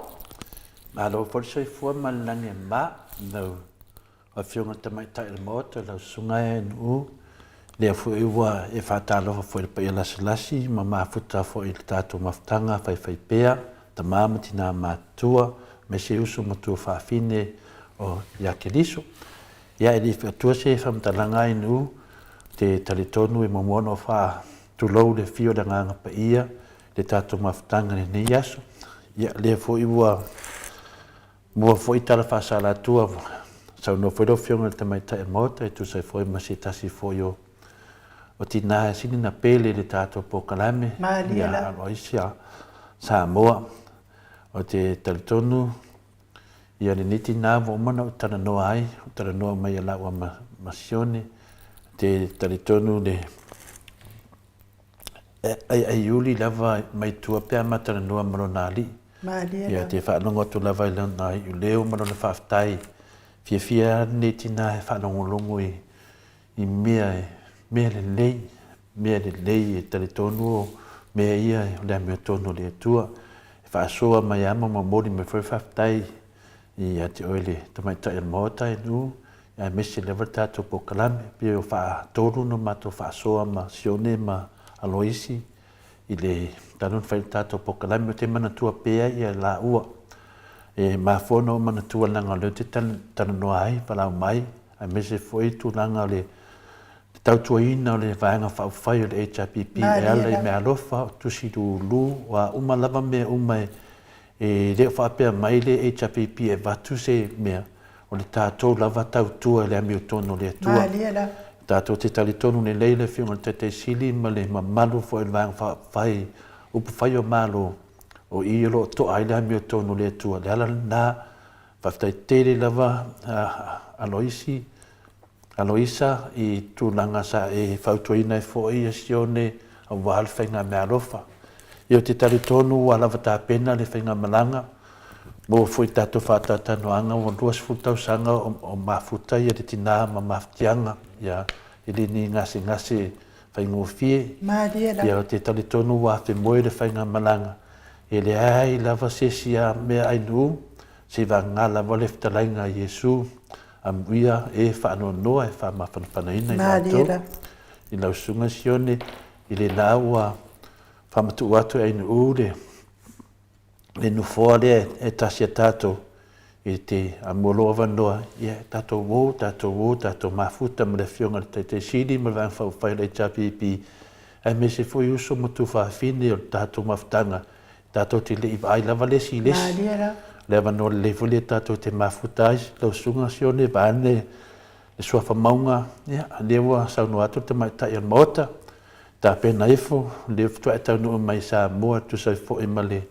Malo foi le soifua ma le lagi e mama i lau Afioga i le Tamaitai o le Maota, lau Susuga e Nu'u, lea foi ua e faatalofa foi i le paia lasilasi ma mafuta foi i le tatou mafutaga faifaipea, tama ma tina matutua, aemaise uso ma tuafafine o ia Keriso. Ia, e le i atua se faamatalaga e Nu'u, ou te talitonu e muamua ona ou faatulou le afio o le Agaga Paia i le tatou mafutaga i lenei aso. Ia, lea foi ua Mua foi tala faasalatua, saunoa foi lau Afioga i le Tamaitai o le Maota e tusa ai foi ma se tasi foi o o tina e sili ona pele i le tatou polokalame ia Aloaisia Samoa. Ou te talitonu ia lenei tina ua uma ona ou talanoa ai, ou talanoa mai ia laua ma Sione, ou te talitonu le E aiaiuli lava mai tua pe a ma talanoa ma lona alii. Malie Ia lava. te faalogo atu lava i lona iuleo ma lona faafetai. Fiafia lava lenei tina e faalogologo i, i mea e, mea lelei, mea lelei e talitonu o mea ia o le amiotonu o le Atua. E faasoa mai lava ma momoli mai foi le faafetai ia te oe le Tamaitai o le Maota e Nu, aemaise lava le tatou polokalame. E pei o faatolu ona matou faasoa ma Sione ma Aloisi i le talu ona fai le tatou polokalame. Ou te manatua pea ia laua. E mafua ona ou manatua leaga o lea ou te talanoa ai, valaau mai, aemaise foi tulaga o le tautuaina o le Vaega Faaupufai o le HRPP e ala i meaalofa, o tusi lulu, o a uma lava mea uma e E le o faapea mai le HRPP e avatu se mea, o le tatou lava tautua i le amiotonu o le Atua. Malie lava. Tatou te talitonu lelei le Afioga i le Taitai Sili ma le mamalu foi o le Vaega Faaupufai, Upufai o Malo, o i o lo o toa ai le amiotonu o le Atua. O le ala lena, faafetai tele lava Aloisi, Aloisa i tulaga sa e fautuaina ai foi ia Sione aua le faigameaalofa. Ia ou te talitonu ua lava tapena le faigamalaga mo foi tatou faatalatalanoaga ua 20 tausaga o mafuta ia le tina ma mafatiaga ia e le ni gasegase faigofie. Malie lava. Ia ou te talitonu ua afemoe le faigamalaga e leai lava se isi a mea ainuu seivagana lava le fetalaiga a Iesu Amuia e faanoanoa e faamafanafanaina i latou i lau susuga Sione i lena ua faamatuu atu e Ainuu le le nofoa lea e tasi a tatou i te amua lou avanoa ia tatou o tatou o tatou mafuta ma le afioga i le Taitai Sili ma le Vaega Faaupufai o le HRPP aemaise foi uso ma tuafafine o le tatou mafutaga Tatou te le i vaai lava le isi i le isi. Malie lava. O le avanoa lelei foi lea tatou te mafuta ai lau susuga Sione vaeane Le suafa mauga, ia, lea ua saunoa atu le tamaitai o le Maota, tapena ifo, lea faatoa e taunuu mai i Samoa e tusa ai foi ma le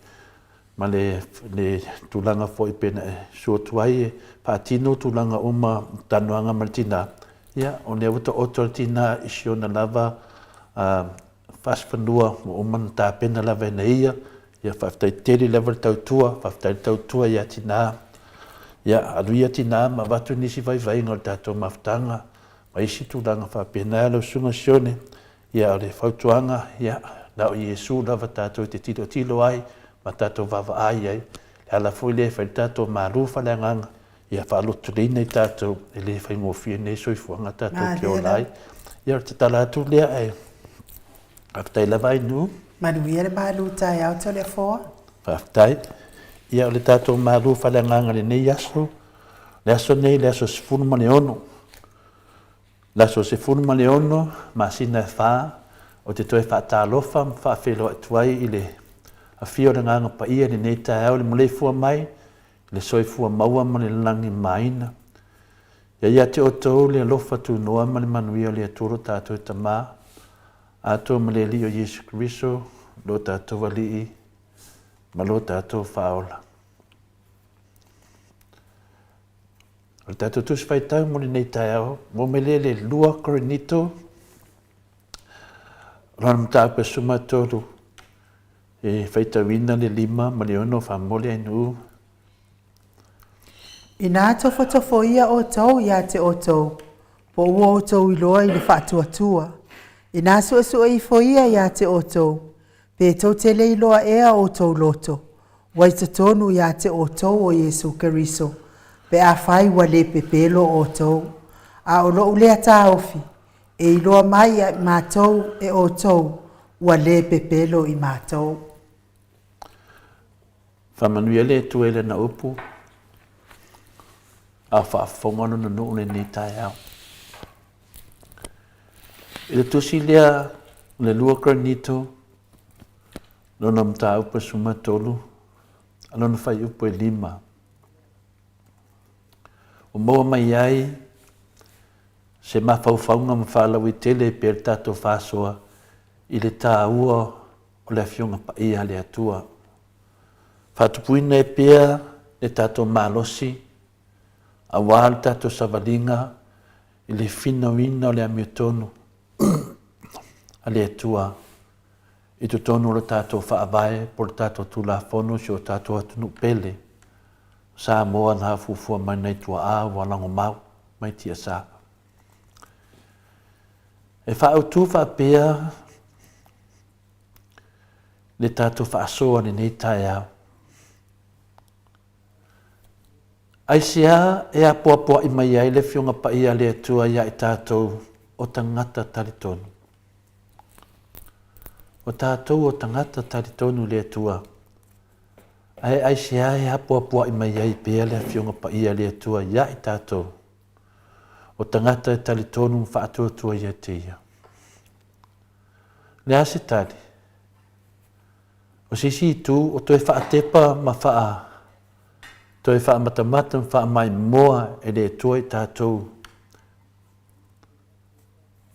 ma le, le tulaga foi pei ona e susu atu ai e faatino tulaga uma o talanoaga ma le tina, ia, o lea ua taoto le tina i si ona lava fasifanua ua uma ona tapena lava e ia, ia faafetai tele lava le tautua, faafetai le tautua ia tina, ia alu ia tina ma avatu nisi vaivaiga o le tatou mafutaga ma isi tulaga faapena lau susuga Sione, ia o le fautuaga, ia na o Iesu lava tatou te tilotilo ai ma tatou vaavaai ai, le ala foi lea e fai le tatou malu faaleagaga, ia faalotoleina i tatou e le faigofie nei soifuaga tatou te ola ai. Ia o le tatala atu lea ae faafetai lava Ainuu. Manuia le malu taeao Toleafoa. Faafetai. Ia o le tatou malu faaleagaga i lenei aso, le aso nei le aso 16. Le aso 16 masina e fa, ou te toe faatalofa ma faafeiloai atu ai i le afio o le Agaga Paia i lenei taeao i le maleifua mai le soifua maua ma le lagimāina. Ia ia te outou le alofa tunoa ma le manuia o le Atua lo tatou Tama, atoa ma le Alii o Iesu Keriso, lo tatou Alii ma lo tatou Faaola. O le tatou Tusi Faitau mo lenei taeao, mo me lea le 2 Korinito, lona mataupu e 13, e faitauina le 5 ma le 6 faamomoli ainuu. Inā tofotofoia outou ia te outou, po ua outou iloa i le faatuatua. Inā suesue ifo ia ia te outou, pe tou te le iloa ea outou loto, ua i totonu ia te outou o Iesu Keriso, pe afai ua le pepelo outou. A o lou lea taofi, e iloa mai ia i matou e outou, ua le pepelo i matou. Faamanuia le Atua i Lana upu, a o faafofoga Lona nuu lenei taeao. I le tusi lea o le 2 Korinito, lona mataupu e 13, a lona fuaiupu e 5, ua maua mai ai se mafaufauga ma faalauaitele e pei o le tatou faasoa i le taua o le Afioga Paia a le Atua. Faatupuina ai pea le tatou malosi aua le tatou savaliga i le finauina o le amiotonu a le Atua i totonu o le tatou Faavae po o le tatou Tulafono i si o tatou atunuu pele o Samoa na afuafua mai nai tuaa ua lagomau mai tiasa. E faaautu faapea le tatou faasoa lenei taeao. Aisea e apoapoai mai ai le Afioga Paia a le Atua iā i tatou o tagata talitonu? O tatou o tagata talitonu i le Atua, ae aisea e apoapoai mai ai pea le Afioga Paia a le Atua iā i tatou o tagata e talitonu ma faatuatua ia te Ia? Le a se tali? O se isi itu, o toe faatepa ma faa, toe faamatamata ma faamaimoa e le Atua i tatou,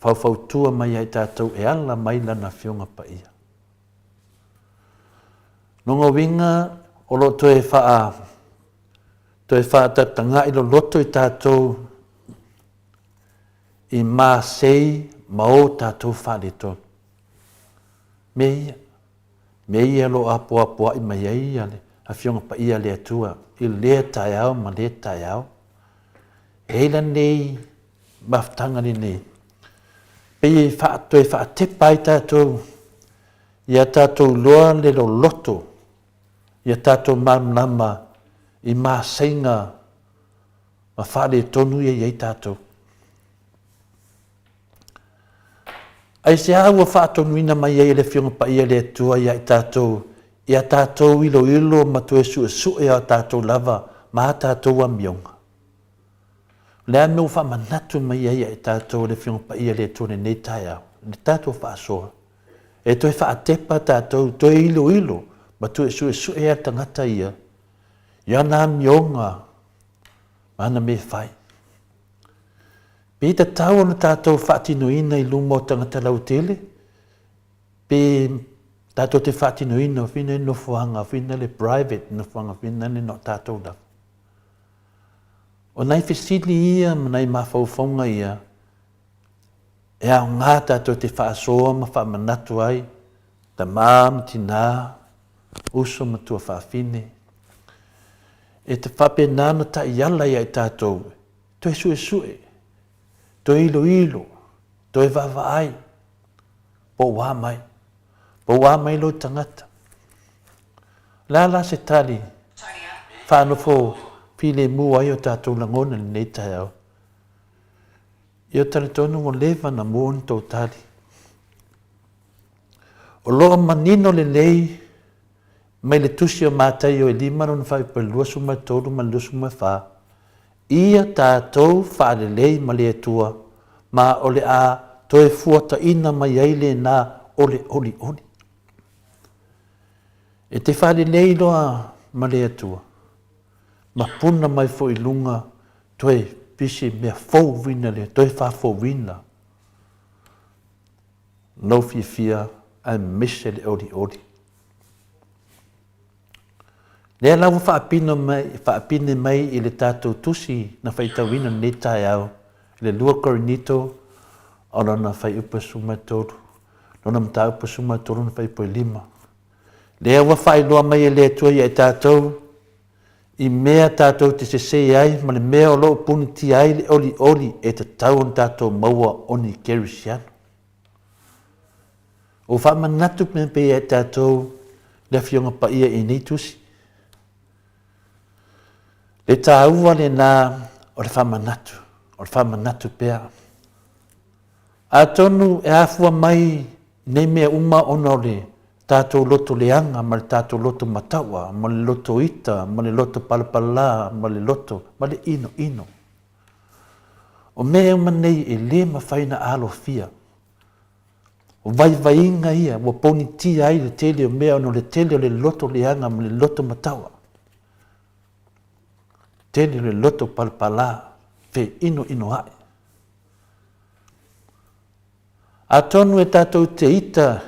faufautua mai ia i tatou e ala mai Lana Afioga Paia. Lona uiga, o lo o toe faa, toe faatatagai loloto i tatou i masei ma o tatou faaletonu. Mea ia, mea ia o lo o apoapoai mai ai le Afioga Paia a le Atua i lea taeao ma lea taeao. E i ai la lenei mafutaga lenei, pei e faa, toe faatepa ai tatou ia tatou iloa le loloto, ia tatou malamalama i maseiga ma faaletonu ia i ai tatou. Aisea ua faatonuina mai ai e le Afioga Paia le Atua ia i tatou, i a tatou iloilo ma toe suesue a tatou lava ma a tatou amioga? O le a mea ua faamanatu mai ai ia i tatou e le Afioga Paia le Atua i lenei taeao, i le tatou faasoa, e toe faatepa tatou, toe iloilo ma toe suesue a le tagata ia i ana amioga ma ana mea e fai. Pe tatau ona tatou faatinoina i luma o tagata lautele, pe tatou te faatinoina whina i nofoaga whina le private nofoaga whina le no tatou lava. O nai fesili ia ma nai mafaufauga ia e aoga tatou te faasoa ma faamanatu ai tama ma tinā, uso ma tuafafine, e te faapena ona taiala ia i tatou, toe suesue, toe iloilo, toe vaavaai, po ua a mai, po ua a mai lou tagata. O le a la se tali faanofo filemu ai o tatou lagona i lenei taeao? Ia talitonu ua leva ona mua ona tou tali. O lo o manino lelei mai le tusi o Mataio e 5 lona faaiupu e 23 ma le 24, Ia tatou faalelei ma le Atua, ma o le a toe fuataina mai ai lena o le olioli. E te faalelei loa ma le Atua, ma puna mai foi i luga toe pisi mea fou vina lea, toe faafouina lou fiafia aemaise le olioli. Lea la ua faapino mai, faapine mai i le tatou tusi na faitauina lenei taeao, i le 2 Korinito o lona fuaiupu e 13, lona mataupu e 13 lona fuaiupu e 5. Lea ua faailoa mai e le Atua ia i tatou i mea tatou te sese ai ma le mea o lo o punitia ai le olioli e tatau ona tatou maua o ni kerisiano. Ua faamanatu pea ia i tatou le Afioga Paia i nei tusi. Le taua lena o le faamanatu, o le faamanatu pea. Atonu e afua mai nei mea uma ona o le tatou loto leaga ma le tatou loto mataua, ma le loto ita, ma le loto palapala, ma le loto, ma le inoino. O mea uma nei e le mafai ona alofia. O vaivaiga ia ua ponitia ai le tele o mea ona o le tele o le loto leaga ma le loto mataua. Tele o le loto palapala feinoino ae. Atonu e tatou te ita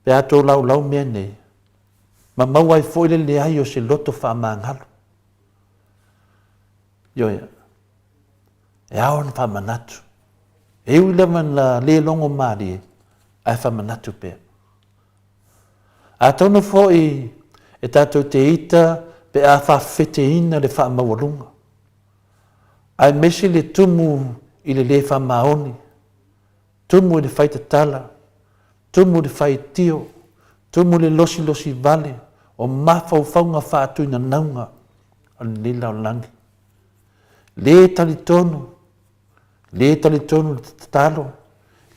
pe a tolaulau mea nei, ma maua ai foi le leai o se loto faamagalo. Ioe, e ao ona faamanatu. E ui lava na le logo malie, ae faamanatu pea. Atonu foi e tatou te ita pe a faafefeteina le faamaualuga, aemaise le tumu i le le faamaoni, tumu i le faitatala, tumu i le faitio, tumu i le losilosi vale o mafaufauga faatuinanauga o lenei lalolagi. Le talitonu, le talitonu le tatalo,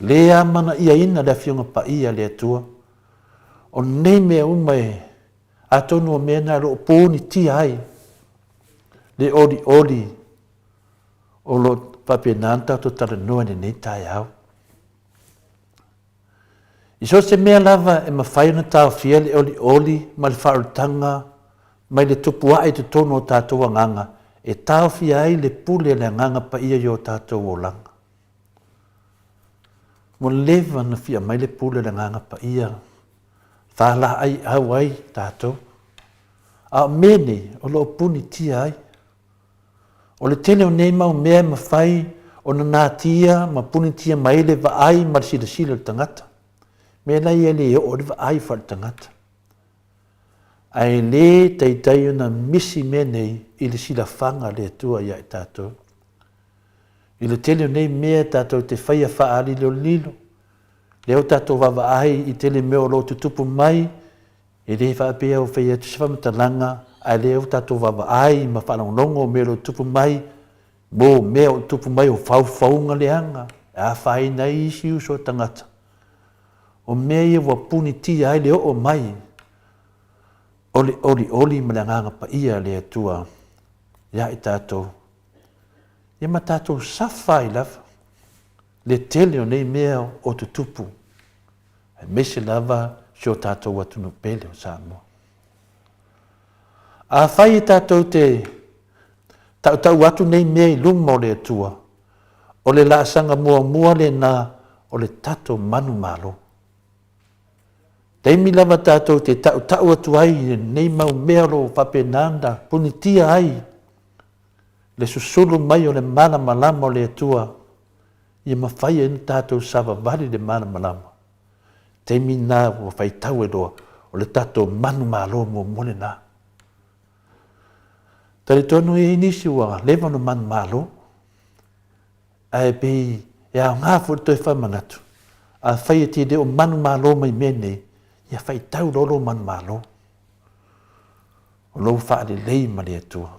le amanaiaina le Afioga Paia a le Atua. O nei mea uma e atonu o mea na o lo o ponitia ai le olioli o lo o faapena ona tatou talanoa i lenei taeao. I so o se mea lava e mafai ona taofia le olioli ma le faaolataga mai le tupu ae i totonu o tatou agaga e taofia ai le pule a le Agaga Paia i o tatou olaga. Ua leva ona fia mai le pule a le Agaga Paia faalaaiau ai tatou. A o mea nei o lo o punitia ai. O le tele o nei mau mea e mafai ona natia ma punitia mai ai le vaai ma le silasila o le tagata. Mea la ia e le oo ai le vaai faale-tagata. Ae le taitai ona misi mea nei i le silafaga a le Atua ia i tatou. I le tele o nei mea tatou te faia faalilolilo, lea ua tatou vaavaai i tele mea o lo o tutupu mai, E le faapea ua fai atu se faamatalaga, ae lea ua tatou vaavaai ma faalogologo mea o lo o tupu mai, mo mea o tupu mai o faufauga leaga e afaina ai isi uso a tagata. O mea ia ua punitia ai le oo mai o le olioli ma le Agaga Paia a le Atua ia i tatou. Ia ma tatou safa ai lava le tele o nei mea o tutupu aemaise lava si o tatou atunuu pele o Samoa. Afai e tatou te tautau atu nei mea i luma o le Atua, O le laasaga muamua lena o le tatou manumalo. Taimi lava tatou te tautau atu ai i lenei mau mea o lo o faapena ona punitia ai le susulu mai o le malamalama o le Atua ia mafai ai ona tatou savavali i le malamalama. Taimi lena ua faitau ai loa o le tatou manumalo muamua lena. Talitonu e i ai nisi ua leva ona manumalo, ae pei e aoga foi le toe faamanatu, afai e te le o manumalo mai mea nei, ia faitau loa lou manumalo, o lou faalelei ma le Atua.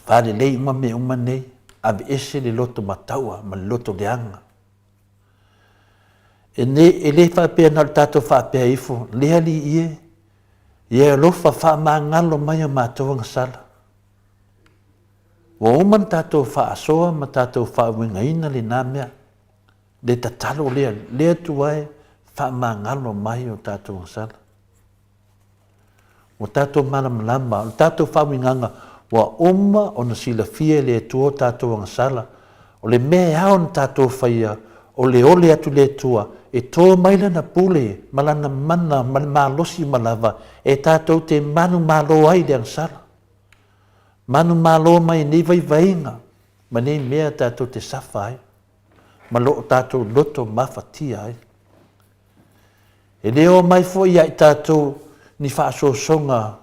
Faalelei uma mea uma nei, aveese le loto mataua ma le loto leaga. E, ne, e le faapea na o le tatou faapea ifo, le Alii e, ia e alofa faamagalo mai o matou agasala. Ua uma ona tatou faasoa ma tatou faauigaina lena mea, le tatalo lea, le Atua e, faamagalo mai o tatou agasala. Ua tatou malamalama, o le tatou faauigaga ua uma ona silafia e le Atua o tatou agasala. O le mea e ao ona tatou faia, o le ole atu i le Atua e to mai Lana pule ma Lana mana ma le malosi uma lava e tatou te manumalo ai i le agasala. Manumalo mai nei vaivaiga ma nei mea tatou te safa ai ma lo tatou loto mafatia ai. E le oo mai foi ia i tatou ni faasoasoga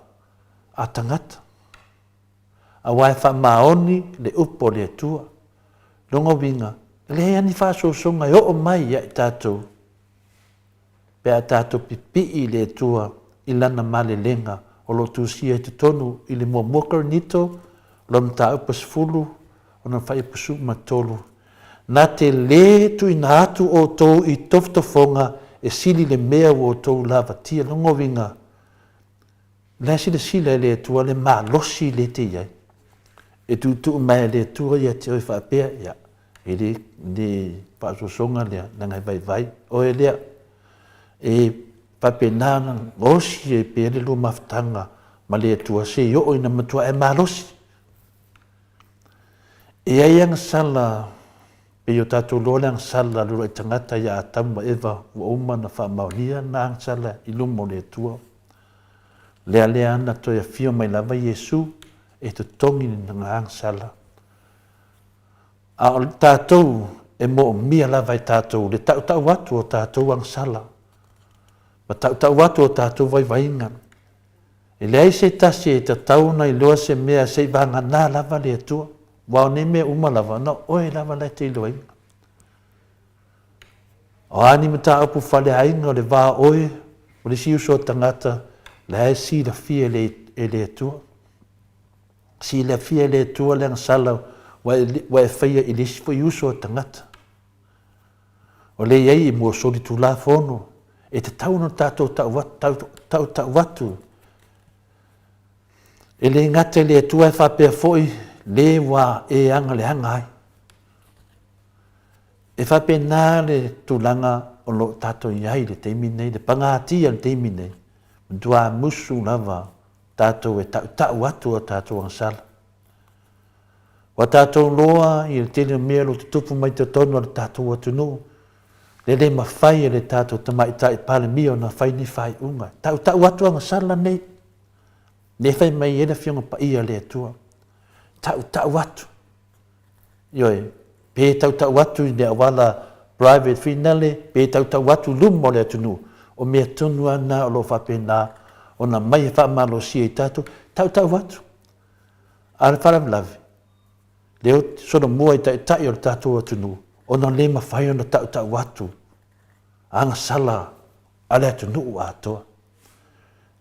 a tagata, aua e faamaoni le upu a le Atua. Lona uiga, e leai lava ni faasoasoga e oo mai ia i tatou pe a tatou pipii i le Atua i Lana malelega o lo o tusia i totonu i le Muamua Korinito, lona mataupu 10, ona faaiupu 13. Na te lē tuuina atu outou i tofotofoga e sili le mea ua outou lavatia. Lona uiga, o la e silasila e le Atua le malosi lea e te i ai. E tuutuu mai e le Atua ia te oe faapea, ia, e le, le faasoasoga lea, leaga e vaivai oe lea. E faapena ona gaosi ai pea le lua mafutaga ma le Atua se i oo ina matua e malosi. E i ai agasala, pei o tatou iloa le agasala a le uluai tagata ia Atamu ma Eva ua uma ona faamaonia na agasala i luma o le Atua. Lealea ana toe afio mai lava Iesu e totogi lana agasala. A o tatou e moomia lava e tatou le tautau atu o tatou agasala ma tautau atu o tatou vaivaiga. E leai se tasi e tatau ona iloa se mea se i vagana lava le Atua, aua o nei mea uma lava, na o oe lava la e te iloaina. O a ni mataupu faleaiga o le va o oe ma le isi uso a tagata, la e silafia e le, e le Atua. Silafia e le Atua le agasala ua e, ua e faia i le isi foi uso a tagata. O lea i ai i mua solitulafono, e tatau ona tatou tautau atu. E le gata i le Atua e faapea foi le ua e agaleaga ai. E faapena le tulaga o lo o tatou i ai i le taimi nei, le pagatia i le taimi nei, matua musu lava tatou e tautau atu a tatou agasala. Ua tatou loa i le tele o mea o lo o tutupu mai totonu o le tatou atunuu, le le mafai e le tatou Tamaitai Palemia ona fai ni faaiuga. Tautau atu agasala nei, lea e fai mai ai le Afioga Paia a le Atua. Tautau atu. Ioe, pe tautau atu i le auala private finale, pe tautau atu i luma o le atunuu, o mea tonu lava na o lo o faapena ona aumai e faamalosia i tatou, tautau atu. A o le faalavelave, lea ou te solomua i taitai o le tatou atunuu, ona le mafai ona tautau atu agasala a le atunuu atoa.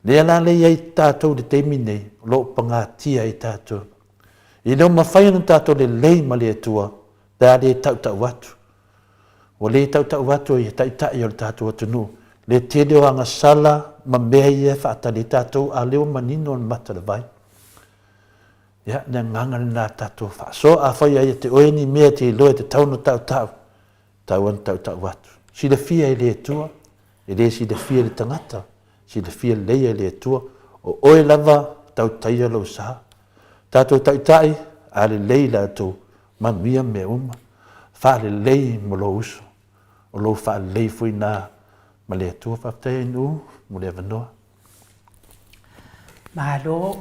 Lea la lea i ai tatou i le taimi nei, o lo o pagatia ai tatou. E le o mafai ona tatou lelei ma le Atua pe a le tautau atu. Ua le tautau atu ai taitai o le tatou atunuu le tele o agasala ma mea ia e faatali ai tatou, a o lea ua manino le mata o le vai. Ia, le agaga lena tatou faasoa. Afai ia te oe ni mea e te iloa e tatau ona tautau, tatau ona tautau atu. Silafia e le Atua, e le silafia e le tagata, silafia lelei e le Atua, o oe lava tautaia lou sa. Tatou taitai, a lelei latou. Manuia mea uma. Faalelei mo lou uso. O lou faalelei foi na ma le Atua. Faafetai ai Nuu mo le avanoa. Malo,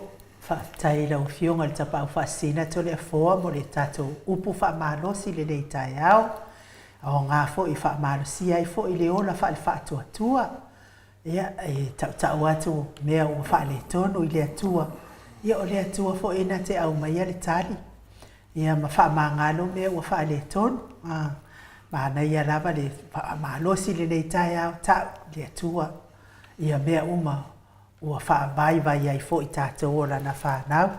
faafetai i lau Afioga i le Tapaau Faasisina Toleafoa mo le tatou upu faamalosi i lenei taeao. Aoga foi e faamalosia ai foi le ola faale-faatuatua. Ia, e tautau atu mea ua faaletonu i le Atua. Ia, o le Atua foi na te aumaia le tali, ia ma faamagalo mea ua faaletonu. A, manaia lava le faamalosi i lenei taeao, tau i le Atua ia mea uma ua faavaivai ai foi tatou o Lana fanau.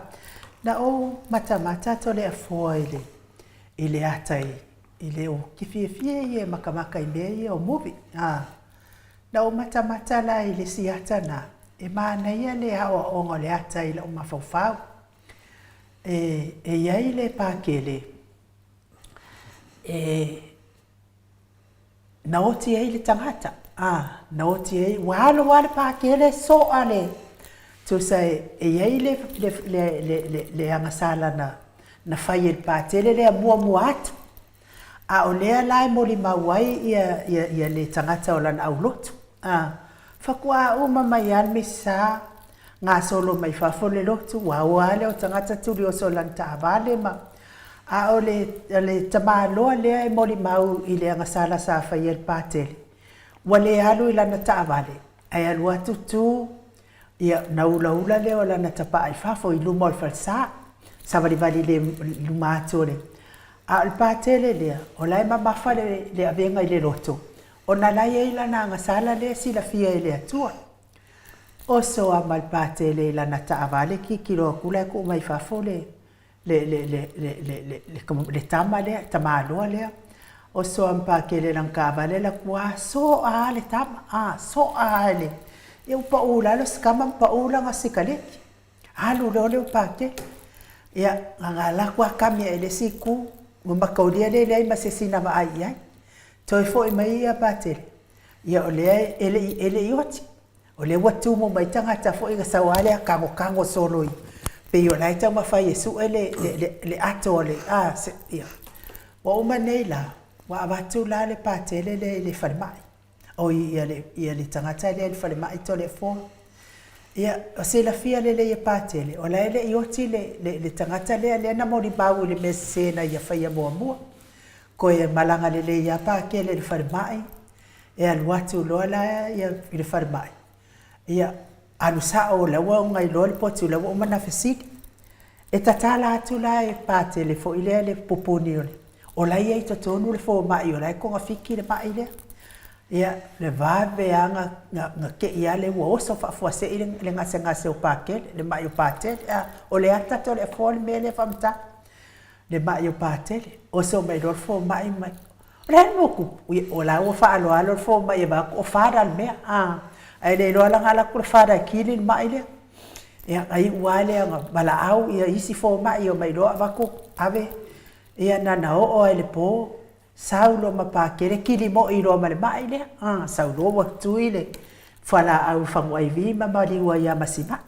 Na ou matamata Toleafoa i le, i le ata i, i le, ou te fiafia ia e makamaka i mea ia o movie. A, Na ou matamata la i le isi ata na, e manaia le aoaoga o le ata i lou mafaufau. E, e i ai le pakele e na oti ai le tagata, a, na oti ai, ua alu lava le pakele soa le, tusa e, e i ai le, le, le, le, le, le agasala na, na fai e le patele lea muamua atu. A o lea la e molimau ai ia, ia, ia le tagata o lana aulotu. A, faatoa uma mai lava le misa, gasolo mai fafo le lotu, ua oa lava lea o tagata tuli oso i lana taavale ma... A o le, o le tamaloa lea e molimau i le agasala sa faia e le Patele, ua le alu i lana taavale, ae alu atu tu Ia, ona ulaula lea o lana tapaa i fafo i luma o le falesa, savalivali i le luma atu o le... A o le patele lea, o la e mamafa le, le avega i le loto, ona la e i ai lana agasala lea e silafia e le Atua. Oso lava ma le patele i lana taavale, tilotilo atu la e tuu mai fafo le, le, le, le, le, le, le, le, le tama lea, tamaloa lea, oso a Pakele i lana taavale alu atu a soa lava le tama, a soa lava i le, ia ua pau i lalo si tama ma pau lana sikaleki. Alu loa lea o Pakele. Ia, na ona alu atu lava kami ae i le isi itu, ua mataulia lea e leai ma se isi na vaai i ai. Toe foi mai ia Patele, ia o lea e le i, e le i oti. O lea ua tumu mai tagata foi na sau lava lea tagotago solo i, pei o la e taumafai e sue le, le, le, le ato a le, a, se, ia. Ua uma nei la, ua avatu la le patele lea i le falemai, oi, ia le, ia le tagata lea i le falemai Toleafoa. Ia, o silafia lelei e Patele, o la e le i oti le, le, le tagata lea, lea na molimau i le mea sese na ia faia muamua. Toe malaga lelei lava Patele i le falemai, E alu atu loa la ia i le falemai, ia alu sao o la ua ona iloa le potu o la ua uma ona fesili. E tatala atu la e Patele foi lea le pupuni o le, o la e i ai i totonu le fomai o la e togafiti le mai lea. Ia le vave lava na, na te i lava lea ua oso faafuasei le, le gasegase o Patele, le mai o Patele. A, o le ata Toleafoa le mea lea e faamatala. Le mai o Patele, oso mai loa le fomai mai, O le a le mea ua tupu? Ia, o la ua faaaloalo le fomai e vaai atu o fada le mea, a, ae le iloa la na alu atu le fada e kili le mai lea. Ia, na iu lava lea na valaau ia isi fomai omai loa avatu ave, ia na ona oo lava i le po, sau loa ma Pakele kili moi loa ma le mai lea, a, sau loa ua tui le fualaau faguaivi ma maliu ai lava ma si mai.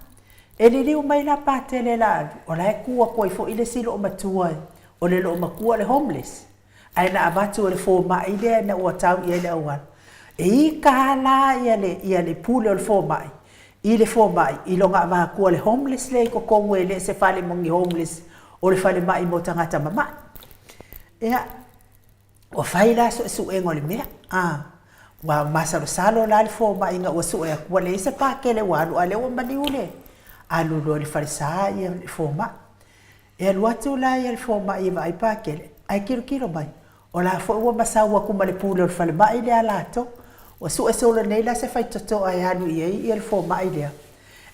E liliu mai la Patele la, o la e tu atu ai foi le isi loomatua, o le loomatua o le homeless. Ae na avatu e le fomai lea ina ua tau i ai le auala. E ita lava la ia le, ia le pule o le fomai i le fomai i lona avatua le homeless lea i totonu e le o se fale mo ni homeless, o le falemai mo tagata mamai. Ia, ua fai la suesuega o le mea, a, ua masalosalo la le fomai ina ua sue atu ua leai se pakele ua alu, a o lea ua maliu le alu loa i le falesa ia le fomai. E alu atu la ia le fomai e vaai Pakele, ae tilotilo mai, o la foi ua masau atu ma le pule o le falemai lea a latou. Ua sue solo nei la se faitotoa e alu i ai ia le fomai lea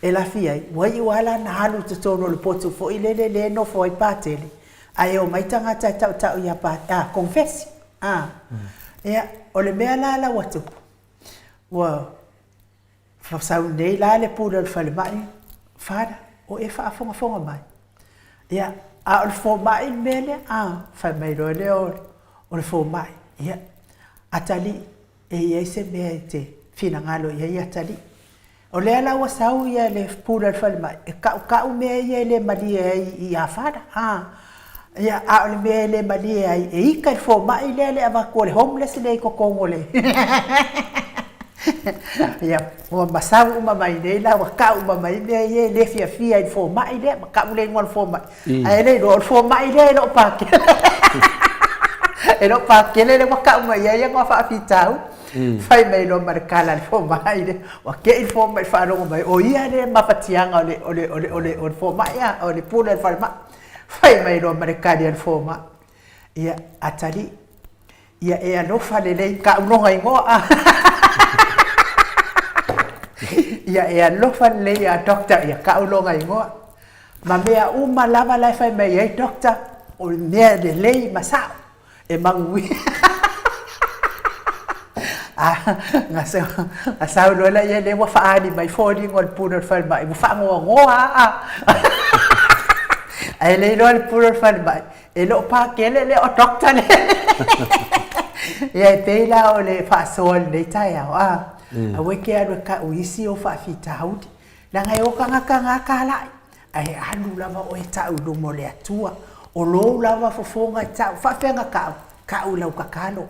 e lafi ai, ua iu lava la na alu i totonu o le potu foi lele lea e nofo ai Patele, ae omai tagata e tautau ia Patele, a, konefesi, a. Ia, o le mea la la ua tupu, ua Sau nei la le pule o le falemai, Father, o e faafogafoga mai. Ia, a o le fomai le mea lea, a, fai mai loa lea o le fomai, ia, atalii, e i ai se mea e te finagalo i ai atalii. O lea la ua sau ia le pule o le falemai, e tautau mea ia e le malie ai ia Father, a. Ia, a o le mea e le malie ai, e ika i le fomai lea le avatu o le homeless lea i totonu o le Ia, ua masau uma mai nei la, ua tau uma mai mea ia e le fiafia i le fomai lea, ma tau le igoa o le fomai. Ae le iloa o le fomai lea e le o Pakele. E le o Pakele lea ua tau mai ai ona faafitauli. Fai mai loa ma le tala a le fomai lea, ua te i le fomai i le faalogo mai, o ia lea e mafatiaga o le, o le, o le, o le, o le fomai, a, o le pule o le falemai. Fai mai loa ma le tali a le fomai, Ia, atalii, ia e alofa lelei, tau lona igoa a. Ia e alofa lelei ia doctor, ia tau lona igoa. Ma mea uma lava la e fai mai ai doctor, o le mea lelei ma sao, e manuia. A, na sau loa lea, lea ua faaali mai foliga o le pule o le falemai, ua faanoanoa lava. Ae le iloa le pule o le falemai, e le o Pakele lea, o doctor lea. Ia, e pei la o le faasoa i lenei taeao, a, aua e te alu e tau isi ou faafitauli, leaga e o tagata na talai, ae alu lava oe e tau i luma o le Atua. O lou lava fofoga e tau, faapefea ona tau? Tau i lau tatalo.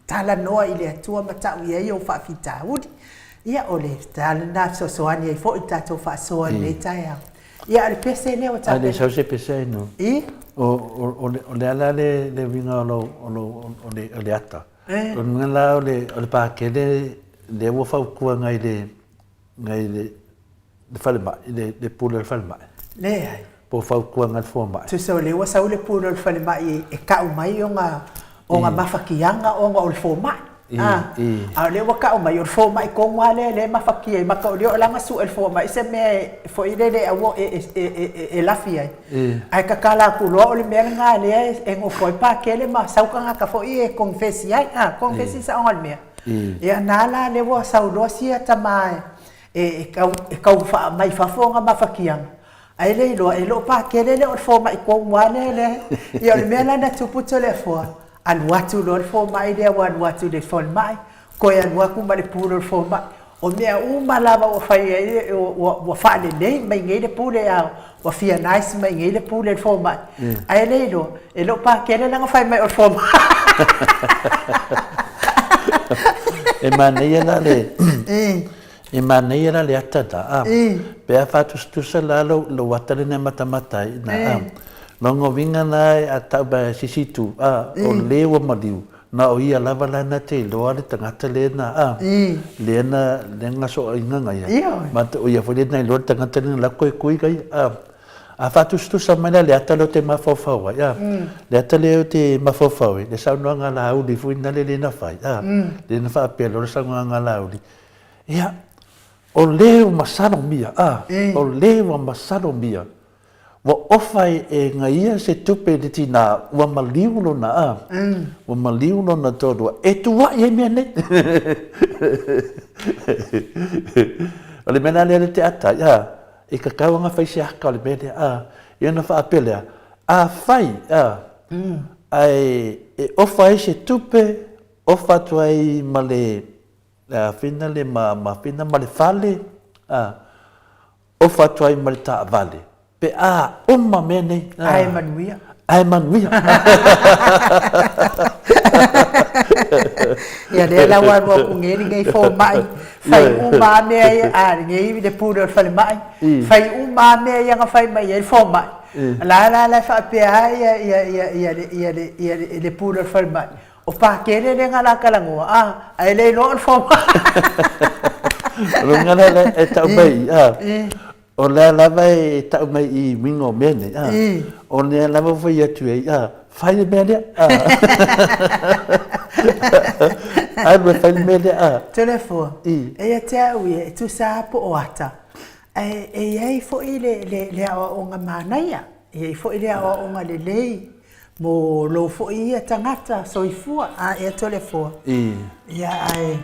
Talanoa i le Atua ma tau i ai ou faafitauli. Ia, o le tala lena e fesoasoani ai foi i le tatou faasoa i lenei taeao. Ia, o le pese lea ua tapena. A le sau se pese ai no. I? O le a la le uiga o lou, o lou, o le ata? O le uiga la o le Pakele lea ua fautua ngai le, ngai le falemai, le pule o le falemai. Leai. Po o fautuaga a le fomai. Tusa o lea ua sau le pule o le falemai e tau mai ona ona mafatiaga ona o le fomai. A, a o lea ua tau mai o le fomai tonu lava lea lea e mafatia ai mata o lea o la na sue e le fomai se mea foi lele e aua e lafi ai. Ae tatala atu loa o le mea lena lea e nofo ai Pakele ma sau tagata foi e konifesi ai. A, konifesi saoga o le mea. Ia na la lea ua sau loa sia tama e tau mai fafo ona mafatiaga, ae le iloa e le o Pakele lea o le fomai tonu lava lea lea. Ia o le mea la na tupu Toleafoa, alu atu loa le fomai lea ua alu atu i le falemai, toe alu atu ma le pule o le fomai. O mea uma lava ua fai ai ua faalelei mai nei le pule a ua fia nice mai nei le pule i le fomai, ae le iloa e le o Pakele lana fai mai o le fomai. E manaia la le E manaia la le ata la, a. Pe a faatusatusa la lou ata lena e matamata ai ina, a. Lona uiga la a tau mai se isi itu, a, o le ua maliu, na o ia lava la na te iloa le tagata lena, a, lea na, lea na soaiga na ia. Ma o ia foi lea na iloa le tagata lena la koe kui ka ia, a. A faatusatusa mai la le ata lea ou te mafaufau ai, a, le ata lea ou te mafaufau ai, le saunoaga a Laauli foi lena lea na fai, a, lea na faapea loa le saunoaga a Laauli, Ia, o le ua masalomia, a, o le ua masalomia, ua ofa e gaia se tupe i le tinā, ua maliu lona, a, ua maliu lona toalua, e tuuaʻi ai mea nei. O le mea la lea le te ata ai, a, e tatau ona fai se ata o le mea lea, a, ia ona faapea lea, afai, a, ae e ofa ai se tupe, ofa atu ai ma le Le afina le ma mafina ma le fale, a, ofa atu ai ma le taavale, pe a uma mea nei. Ae manuia. Ae manuia. Ia lea la ua alu atu nei lenei fomai, fai uma lava mea ia, a lenei le pule o le falemai, fai uma lava mea ia na fai mai ai le fomai. La la la e faapea lava ia ia ia ia le ia le ia le pule o le falemai, O Pakele lea na la talanoa, a, ae le iloa o le fomai. O le uiga lea e tau mai i, a, o lea lava e tau mai i uiga o mea nei, a, o lea lava ua fai atu ai, a, fai le mea lea, a. Alu e fai le mea lea, a. Toleafoa, eia te au ia, e tusa lava po o ata, ae e i ai foi le aoaoga manaia, e i ai foi le aoaoga lelei Mo lou foi ia tagata soifua a ea Toleafoa. Ia ae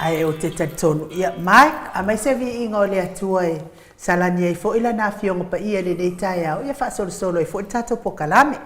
ae ou te talitonu ia Mike aumai se viiga o le Atua e salani ai foi lana Afioga Paia i lenei taeao ia faasolosolo ai foi le tatou pokalame.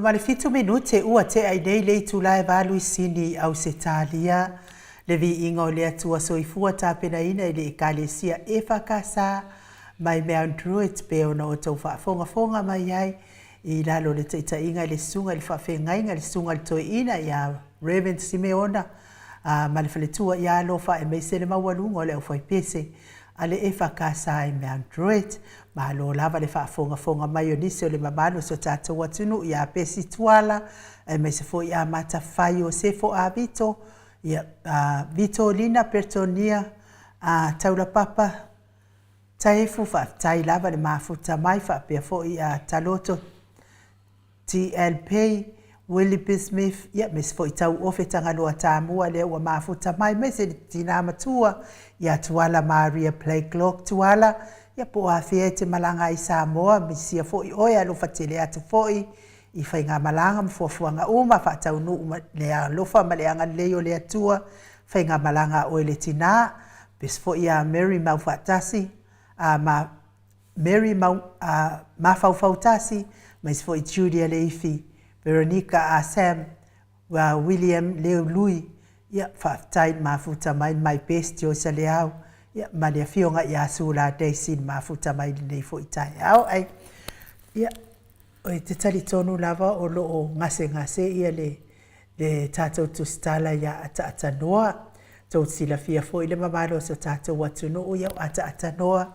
17 minute ua tea i nei le itula e valu i Sini i Ausetalia. Le viiga o le Atua Soifua tapenaina i le Ekalesia EFKS mai Mount Druitt pe ona outou faafogafoga mai ai i lalo o le taitaiga i le Susuga i le Faafeagaiga le Susuga i le Toeaina ia Rev Simeona ma le faletua ia Alofa aemaise le maualuga o le aufaipese a le EFKS i Mount Druitt. Malo lava le faafogafoga mai o nisi o le mamalu o si o tatou atunuu ia Pesi Tuala, aemaise foi ia Matafai Iosefo Avito, ia Vitolina Pertonia Taulapapa Taefu, faafetai lava le mafuta mai, faapea foi ia Taloto TLP, Willie Bismith, ia aemaise foi Tauofe Tagaloa Tamua lea ua mafuta mai, aemaise le tina matua ia Tuala Maria Blakelock Tuala, ia po o afea e te malaga ai i Samoa, misia foi oe alofa tele atu foi i faigamalaga ma fuafuaga uma, faataunuu ma le alofa ma le agalelei o le Atua, faigamalaga a oe le tina, aemaise foi ia Mary Maufaatasi, a ma Mary Mau, a Mafaufautasi, aemaise foi Julia Leifi, Veronica a Sam, a William Leului, ia, faafetai i le mafuta mai my best Joyce Leau, ia, ma le afioga ia Sula Daisy i le mafuta mai i lenei foi taeao. Ai, ia, e te talitonu lava o lo o gasegase ia le, le tatou tusitala ia Ataatanoa. Tou silafia foi le mamalu o so tatou atunuu, ia o ataatanoa,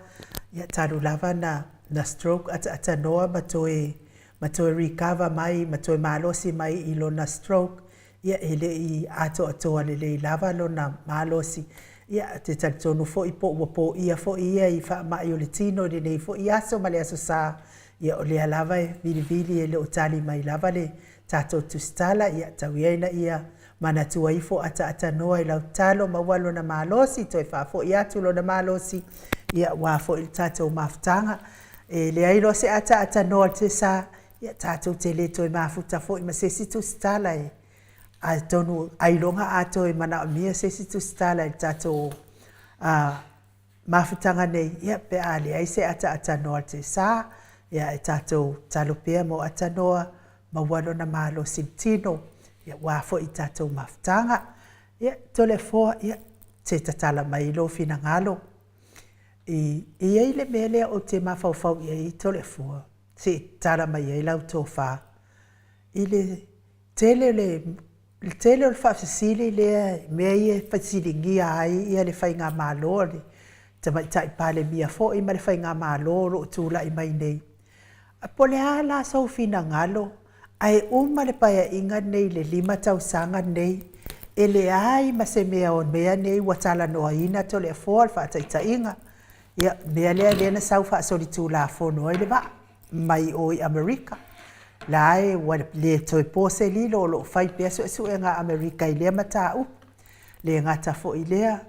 ia talu lava na na stroke ataatanoa ma toe ma toe recover mai ma toe malosi mai i lona stroke, ia e le i atoatoa lelei lava lona malosi. Ia ou te talitonu foi po ua poia foi ia i faamai o le tino i lenei foi aso ma le Aso Sa, ia o lea lava e vilivili e le o tali mai lava le tatou tusitala, ia tau ia ina ia manatua ifo ataatanoa i lau tatalo, maua lona malosi, toe faafoi atu lona malosi, ia aua foi le tatou mafutaga. E leai loa se ataatanoa o le Sa, ia tatou te le toe mafuta foi ma se isi tusitala e atonu ailoga a toe manaomia se isi tusitala i le tatou mafutaga nei, ia pe a leai se ataatanoa a le Sa, ia ae tatou tatalo pea mo atanoa, maua lona malosi i le tino, ia aua foi le tatou mafutaga. Ia Toleafoa, ia se tatala mai lou finagalo. E i ai le mea lea ou te mafaufau i ai Toleafoa, se i tatala mai ai lau tofa i le tele o le le tele o le faafesili lea i mea ia e fesiligia ai ia le faigamalo a le Tamaitai Palemia foi ma le faigamalo o lo o tulai mai nei. Po o le a la sou finagalo ae uma le Paeaiga lenei i le 5 tausaga lenei e leai ma se mea o mea nei ua talanoaina Toleafoa le faataitaiga, ia mea lea lea na sau faasolitulafono ai le vaa mai o i Amerika. La e ua le toe po se lilo o lo o fai pea suesuega a Amerika i lea mataupu. Le gata foi i lea,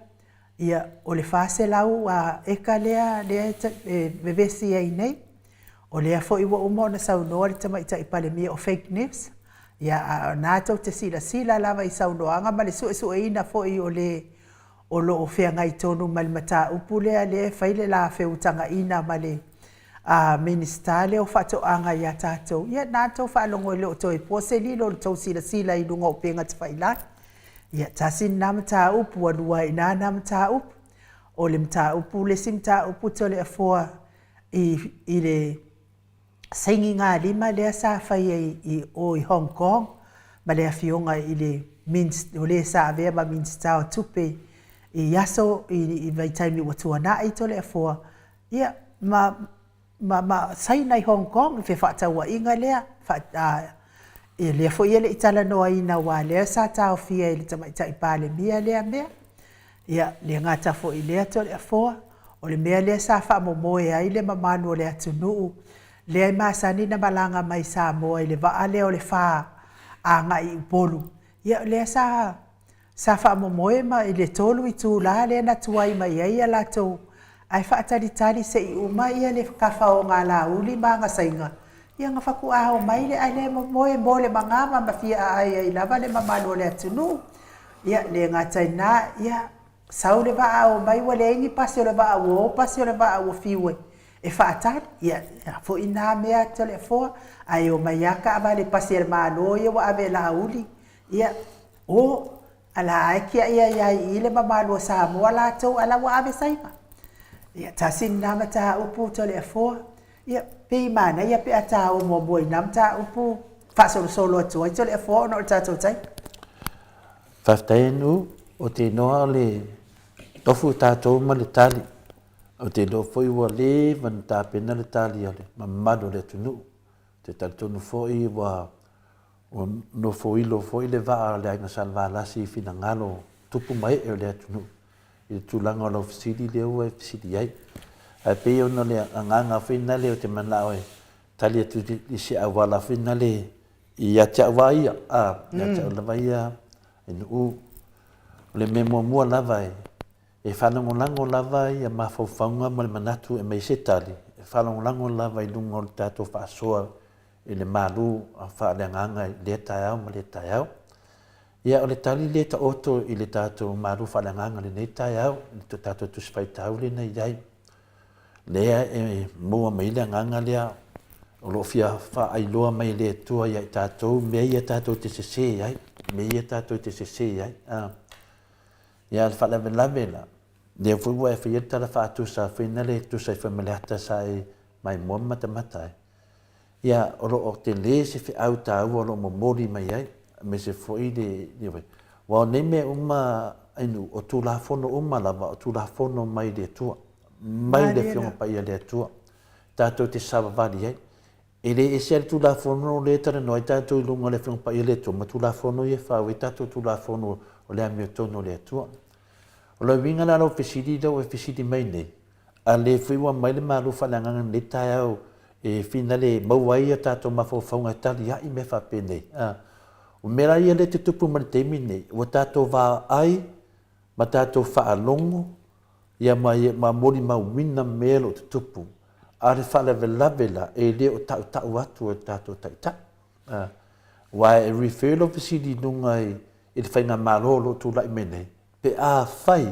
ia o le 400 eka lea lea e vevesi ai nei, o lea foi ua uma ona saunoa le Tamaitai Palemia o fake news, ia a o lena tou te silasila lava i saunoaga ma le suesueina foi o le o lo o feagai tonu ma le mataupu lea lea e fai le la feutagaina ma le Minisita lea o Faatoaga ia tatou, ia na tou faalogo e le o toe po se lilo i le tou silasila i luga o upega tafailagi. Ia, tasi lena mataupu, ua lua ai i ina na mataupu. O le mataupu, le isi mataupu Toleafoa i, i le sainigalima lea sa faia i o i Hong Kong ma le afioga i le o le sa avea ma Minisita o Tupe i aso i, i vaitaimi ua tuanai Toleafoa, ia, ma, ma, ma saina i Hong Kong i fefaatauaiga lea, fa, a, e lea foi e le i talanoaina aua lea sa taofia e le Tamaitai Palemia lea mea. Ia, le gata foi i lea Toleafoa, o le mea lea sa faamomoe ai le mamalu o le atunuu, lea e masani na malaga mai Samoa i le vaa lea o le fa agai i Upolu, ia lea sa sa faamomoe ma i le 3 itula lea na tuai mai ai a latou ae faatalitali se i uma ia le kafaoga a Laauli ma Agasaiga, ia na faatoa omai lea ae le momoe mo le magama ma fia aai ai lava le mamalu o le atunuu. Ia, le gata i lena, ia, sau le vaa omai ua leai ni pasi o le vaa ua o pasi o le vaa ua fiu e, e faatali. Ia, a foi na mea Toleafoa, ae omai lava taavale pasi a le Malo ia ua ave e Laauli, ia, o, a la e tiai ai lava i i le mamalu o Samoa latou a la ua ave Saina. Ia, tasi lena mataupu Toleafoa. Ia, pei manaia pe a ta o muamua i na mataupu faasolosolo atu ai Toleafoa ona o le tatou taimi. Faafetai Anu, ou te iloa o le tofu tatou ma le tali. Ou te iloa foi ua leva ona tapena le tali a le mamalu o le atunuu. Ou te talitonu foi ua ua nofoilo foi le vaa o le Aiga Salevalasi i finagalo tupu ma ee o le atunuu i le tulaga o lau fesili lea ua e fesili ai. Ae pei ona o le agaga foi lena ou te manao e tali atu i se auala foi lena ia te au lava ia, a, ia te au lava ia e Nu'u. O le mea muamua lava e, e faalagolago lava ia mafaufauga ma le manatu e aumai se tali, e faalagolago lava i luga o le tatou faasoa i le malu faaleagaga i lea taeao ma lea taeao. Ia, o le tali lea e taoto i le tatou malu faaleagaga i lenei taeao, i le tatou Tusi Faitau lea na i ai, lea e maua mai ai le agaga lea o lo o fia faailoa mai e le Atua ia i tatou mea ia tatou te sese ai, mea ia tatou te sese ai. Ia, le faalavelave la, lea foi ua e faia le tala faatusa foi na le tusa ai foi ma le ata sa e maimoa ma matamata ai. Ia, o lo o tele se feau taua o lo o momoli mai ai, aemaise foi le, aua o nei mea uma Ainu, o Tulafono uma lava, o Tulafono mai le Atua, mai le Afioga Paia a le Atua, tatou te savavali ai. E le ese lava le Tulafono lea e talanoa ai tatou i luga o le Afioga Paia a le Atua ma Tulafono ia e fau ai tatou Tulafono o le amiotonu a le Atua. O le uiga la o lau fesili lea ua e fesili mai nei, a lea foi ua aumai le malu faaleagaga i lenei taeao e finale e maua ai a tatou mafaufauga e tali ai mea faapenei. A, o mea la ia lea e tutupu mai le taimi lenei, ua tatou vaai ma tatou faalogo ia ma, ma molimauina mea o lo o tutupu. A o le faalavelave la, e le o tautau atu e le tatou Taitai. A, aua e refer lau fesili i luga i, i le faigamalo o lo o tulai mai nei, pe afai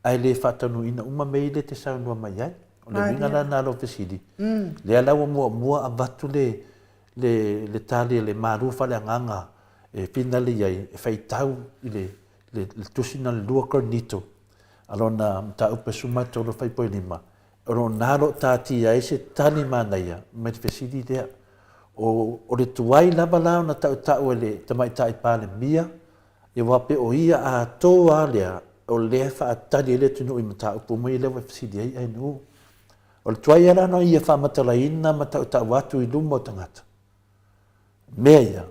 ae le faataunuuina uma mea ia e te saunoa mai ai. O le uiga la lena o lau fesili, lea la ua muamua avatu le, le, le tali a le Malu faaleagaga e finale i ai e faitau i le, le, le tusi na le 2 Korinito a lona mataupu e 13 fuaipui 5, o lona o lo o taatia ai se tali manaia mai le fesili lea. O, o le tuai lava la ona tautau e le Tamaitai Palemia, Ia aua pe o ia atoa lava lea o lea e faatali ai le atunuu i mataupu uma ia lea ua e fesili ai Ainuu. O le tuai lava la ona ia faamatalaina ma tautau atu i luma o tagata, mea ia,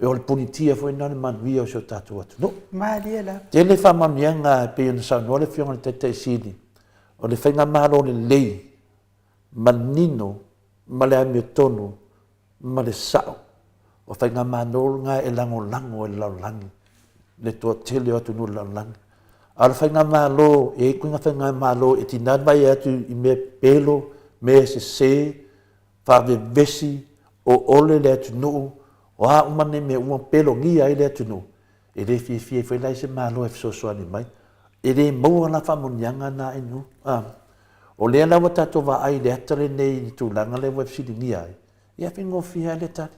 o le punitia foi lena o le manuia o si o tatou atunuu. Malie lava. Tele faamanuiaga e pei ona saunoa le Afioga i le Taitai Sili, o le faigamalo lelei, manino ma le amiotonu ma le sao o faigamalo lena e lagolago e le lalolagi, le toatele o atunuu o le lalolagi. A o le faigamalo, e i ai ituaiga faigamalo e tiga ona vaai atu i mea pepelo, mea sese, faavevesi, oole le atunuu, o a uma nei mea ua pelogia ai le atunuu, e le fiafia ai foi la i se Malo e fesoasoani mai. E le maua la faamanuiaga na inu. O lea la ua tatou vaai i le ata lenei i le tulaga lea ua e fesiligia ai, ia faigofie lava le tali.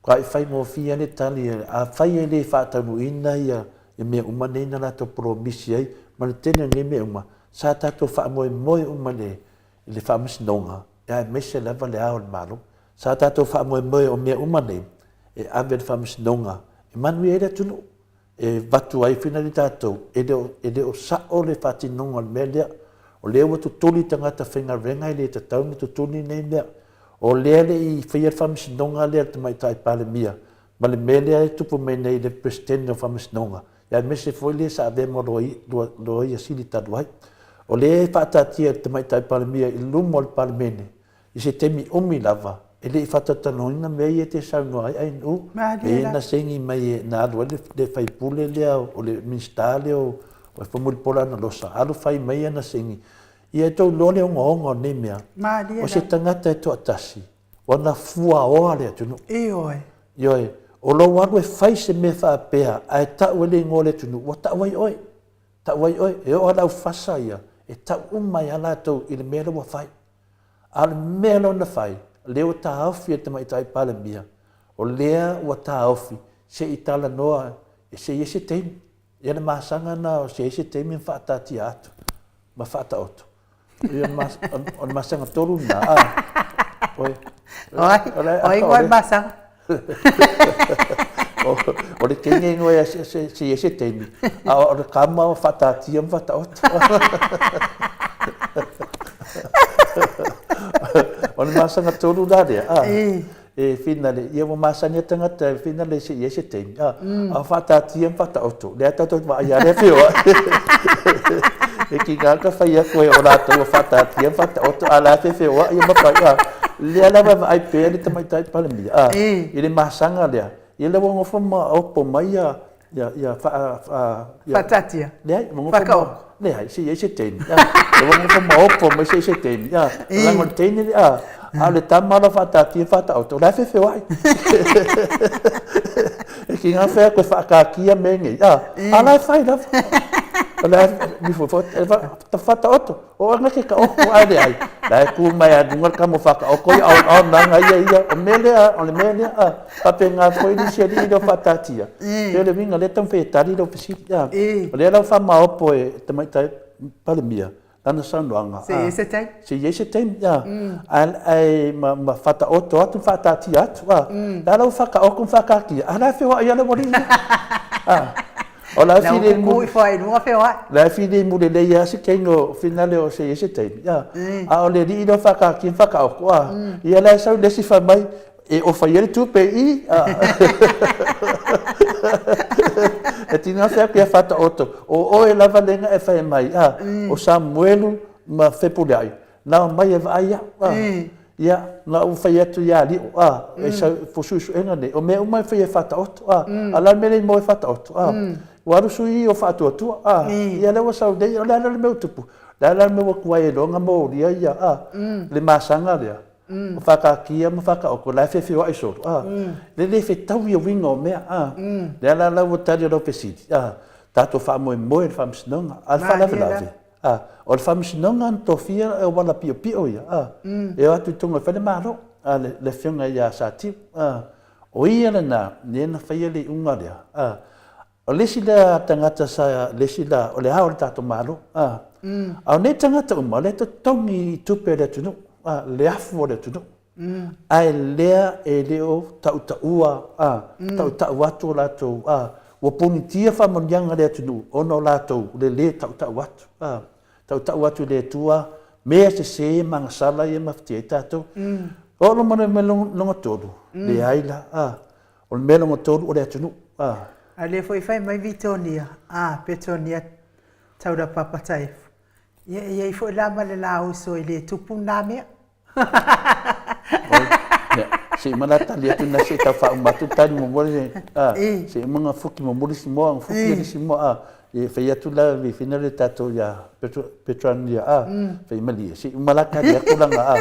Matua faigofie lava le tali, afai e le faataunuuina ia mea uma nei na latou polomisi ai ma le tele o nei mea uma, sa tatou faamoemoe uma i le Faamasinoga, aemaise lava le Ao o le Malo. Sa tatou faamoemoe o mea uma nei e ave i le Faamasinoga e manuia ai le atunuu. E avatu ai finali tatou, e le o, e le o sao le faatinoga o le mea lea. O lea ua tutuli tagata faigaluega e le tatau ona tutuli nei mea. O lea e le i faia le faamasinoga lea a le Tamaitai Palemia ma le mea lea e tupu mai nei i le Peresetene o Faamasinoga, aemaise foi le sa avea ma Loia Sili talu ai. O lea e faataatia e le Tamaitai Palemia i luma o le Palemene I se taimi umi lava, e le i faatautanoaina mea ia e te saunoa ai Ainuu, e na saini mai na alu ai le faipule lea o le Minisita lea o Famulipola Analosa, alu fai mai ana saini. Ia e tou iloa le ogaoga o nei mea, o se tagata e toatasi, ua na fuaoa le atunuu. Ioe. Ioe. O lou alu e fai se mea faapea ae tau ai le igoa o le atunuu, ua tau ai oe. Tau ai oe. E oo lava i le aufasa ia, e tau uma ai lava latou i le mea lea ua fai. A o le mea lea na fai, lea ua taofi e le Tamaitai Palemia, o lea ua taofi se i talanoa se i i ai se taimi. Ia le masaga lena se i i ai se taimi ma faataatia atu ma faataoto. Ia o le masaga tolu lena, a. Oi. Oi, oi koe masaga. O le teine ingoa se i ai se taimi, a o le kama o faataatia ma faataoto. O le masaga tonu la lea, a, e finale, ia ua masani a tagata e finale se i ai se taimi, a, a faataatia ma faataoto, lea tatou te vaai lava lea feoai. E tiga ka fai atu ai o latou ua faataatia ma faataoto, a o la e feoai ma fai, a, lea lava e vaai pea le Tamaitai Palemia, a, i le masaga lea, ia lea ua nofo ma opo mai ia, ia, ia, faa, faa, ia, Faataatia. Leai, ua nofo ma, leai, se i ai se taimi, a, ua nofo ma opo mai se i ai se taimi, a, leaga o le teine lea, a, a o le tama o lo o faataatia ma faataoto, o la e feofeoai. E kiga fai atu e faataatia mea nei, a, a o la e fai lava. O la e faataoto, o oe na te taoto, ae leai, la e tu mai lava i luga le tama faataoto ia, a o lana ia ia, o le mea lea, o le mea lea, a, faapena foi le isi alii lea o faataatia, pei o le uiga lea e taumafai e tali lau fesili, a, o lea la ua faamaopo e le Tamaitai Palemia lana saunoaga. Se i ai se taimi. Se i ai se taimi, a. Ae ma faataoto atu ma faataatia atu, a. O la ua faataoto ma faataatia, a o la e feoai lava le aualii lea. A. O la e La ua filemu. Kukū ifo ai i luga feoai. La e filemu lelei lava se taimi o finale o se i ai se taimi, a. A o le alii lea o faakaatia ma faataoto, a. Ia la e sau le isi fai mai, e ofa i ai le tupe i i, a. E tiga fai atu ia faataoto, o oe lava lea na e fai mai, a, o Samuelu ma Fepuleai, na omai e vaai au, a. Ia, na ou fai atu ia Lio, a, e sau fo suesuega nei, o mea uma e fai e faataoto, a. A o le a le mea lea i moe faataoto, a. Ua alu sui o faatuatua, a. Ia lea ua sau nei, o le a la le mea ua tupu? O le a la le mea ua tuai ai loa ona molia ia, a, le masaga lea, o faataatia ma faataoto, la e feofeoai solo, a. Le le fetaui uiga o mea, a. Lea la la ua tali e lau fesili, a, tatou faamoemoe i le Faamasinoga, a o le faalavelave, A, o le Faamasinoga na tofia e auala piopio ia, a, e o atu i totonu e fai le Malo, a, le, le Afioga ia Satiu, a, o ia lena lea na faia le iuga lea, a. O le isi lea tagata sa, le isi la, o le ao o le tatou Malo, a. A o nei tagata uma, o lea e totogi i tupe a le atunuu, a, le afu o le atunuu. Ae lea e le o tautaua, a, tautau atu o latou, a, ua punitia faamanuiaga a le atunuu ona o latou le lē tautau atu, a, tautau atu i le Atua mea sesē ma agasala ia e mafatia ai tatou. Oo loa ma le mea lona tolu, leai la, a, o le mea lona tolu o le atunuu, a. A o lea foi e fai mai Vitonia, a, Petonia Taulapapa Taefu, ia e i ai foi la ma le la uso e le tupu lena mea. Se i mana tali atu na se i tau faauma atu le tali muamua le a se i uma na fuki muamua le isi moa na fuki le isi moa a e fai atu la le fina le tatou ia Petrania a fai malie se i uma la tali atu lana a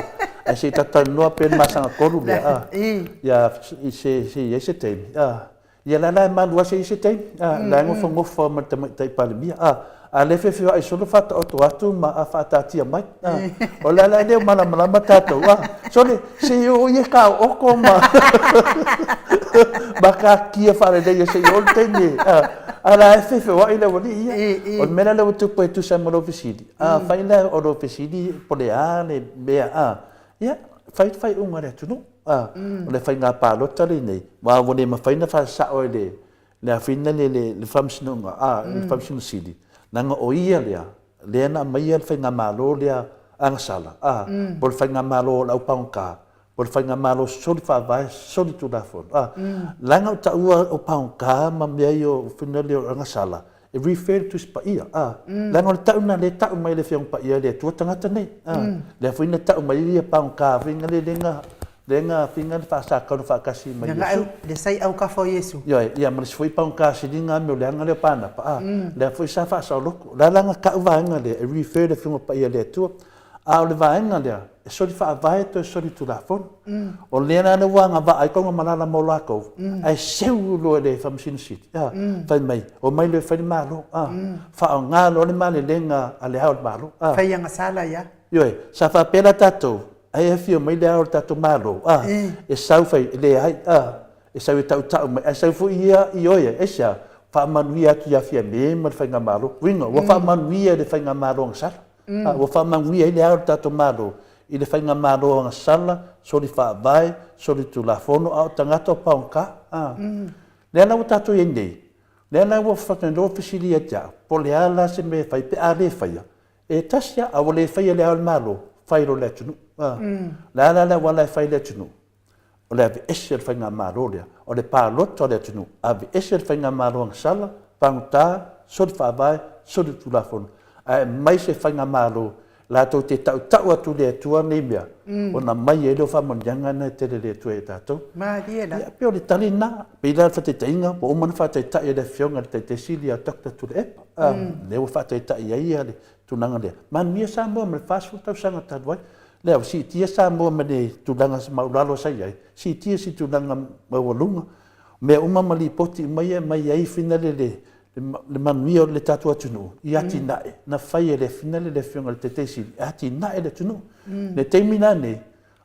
ae se i tatou pe le masaga tolu lea a ia se se i ai se taimi a. Ia la la e malu lava se i se taimi, a, la e nofonofo lava ma le Tamaitai Palemia, a, a lea e feofeoai solo faataoto atu ma a faataatia mai, a, o le ala lea ua malamalama tatou, a, sole, se i oo ia taooto ma, ma taatia faaleleia se i oo le taimi, a, a la e feofeoai le aualii ia. O le mea la lea ua tupu e tusa ai ma lou fesili, afai la o lou fesili po o le a le mea, a, ia, fai le faaiuga a le atunuu. A, o le faiga palota lenei, aua ua le mafai ona faasao e le, le afina le, le, le Faamasinoga, a, le Faamasino Sili, leaga o ia lea, lea na aumaia le faigamalo lea agasala, a, po o le faigamalo o le aupagota, po o le faigamalo soli faavae, soli tulafono, a. Leaga o taua o pagota ma mea ia o fina lea o agasala, e refer le Tusi Paia, a, leaga o le tau lena lea e tau mai e le Afioga Paia e le Atua tagata nei, a, lea foi na tau mai ai ia pagota foi na le le le na finga le faasakano faatasi ma Iesu. Le sai aukafa o Iesu. Ioe, ia ma le isi foi pagota siliga a mea o leaga lea o Panapa, a, lea foi sa faasaoloko. O le a la na tau vaega lea e refer le Afioga Paia e le Atua, A o le vaega lea, e soli faavae toe soli tulafono. O lea la ua agavaa ai Tanugamalala mo latou, ae seu loa e le Faamasino Sili, a, fai mai, omai loa e fai le Malo, a, faaaoga loa le malelega a Le Ao o le Malo, a. Fai agasala ia. Ioe, sa faapea la tatou, ai e afio mai Le Ao o le tatou Malo, a, e sau fai, e leai, a, e sau e tautau mai, ae sau foi ia ioe, aisea? Faamanuia atu ia Fiame ma le Faigamalo. Uiga, ua faamanuia e le Faigamalo agasala. A ua faamanuia ai le Ao o le tatou Malo i le faigamalo agasala, soli faavae, soli tulafono, a o tagata o paoga. A. Lea la ua tatou i ai nei, lea la ua faatinoa fesili ia te au, po o le a la se mea e fai pe a le faia, e tasi lava, a ua le faia e le Ao o le Malo, fai loa e le atunuu. A. O le a la le auala e fai e le atunuu? O le aveese o le faigamalo lea, o le palota o le atunuu, aveese le faigamalo agasala, pagota, soli faavae, soli tulafono, ae aumai se faigamalo latou te tautau atu i le Atua nei mea, ona aumai ai lea o faamanuiaga na e tele e le Atua ia tatou. Malie la. Ia, pei o le tali lena. Pei la o le faataitaiga, ua uma ona faataitai e le Afioga i le Taitai Sili ia Doctor Tuilaepa, lea ua faataitai ai le tulaga lea. Manuia Samoa ma le 40 tausaga talu ai. Lea ua siitia Samoa ma le tulaga maualalo sa i ai, siitia i se tulaga maualuga. O mea uma ma lipoti uma ia e aumai ai finale le, le manuia o le tatou atunuu i atinae na fai e le finale le Afioga i le Taitai Sili e atinae le atunuu. Le taimi la nei,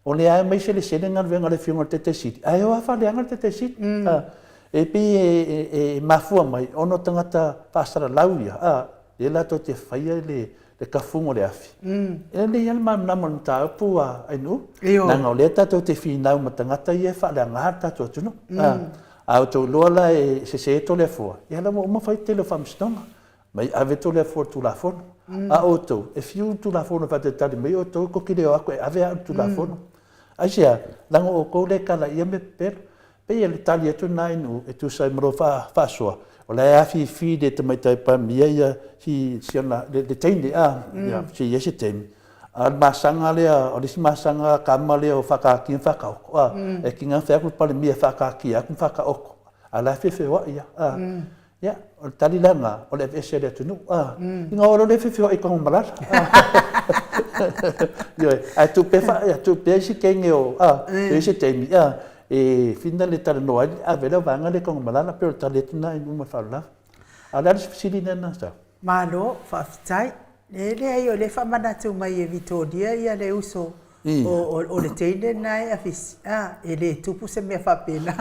o lea e aumai selesele galuega a le Afioga i le Taitai Sili, ae o lava faaleaga le Taitai Sili. E pei e mafua mai ona o tagata faasalalau ia, lea latou te faia le le kafuga o le afi. E lelei lava le malamalama o le mataupu a Ainuu, leaga o lea tatou te finau ma tagata ia e faaleaga le tatou atunuu. A outou iloa la e sese Toleafoa, ia la ua uma fai le tele o faamasinoga, mai ave Toleafoa i le Tulafono. A outou, e fiu le Tulafono e faatalitali mai outou, tou te le o atu e ave au i le Tulafono. Aisea? Leaga o outou lea e talaia mea pepelo. Pei o le tali atu lena i Nu'u e tusa ai ma lou faasoa, o la e afifi le Tamaitai Palemia ia si si ona le le teine a, ia se i ai se taimi. A o le masaga lea, o le isi masaga kama lea o faataatia ma faataoto a, e tiga ona fai atu le Palemia e faataatia atu ma faataoto, a o la e feofeoai lava a. Ia, o le tali la lena, o le aveese e le atunuu, a. Ina o loa lea feofeoai i Tanumalala. Ioe, ae tuu pea, fa, tuu pea isi teine o, a, se i ai se taimi, a, e fina le talanoa ai, ave lea vaega lea i Tanumalala, pei o le tali atu lena i luma o le faaaloalo. A o le a le isi fesili lea na sau? Malo, faafetai. E leai, o lea e faamanatu mai e Vitoria ia le uso o le teine lena e afisi, a, e le tupu se mea faapena.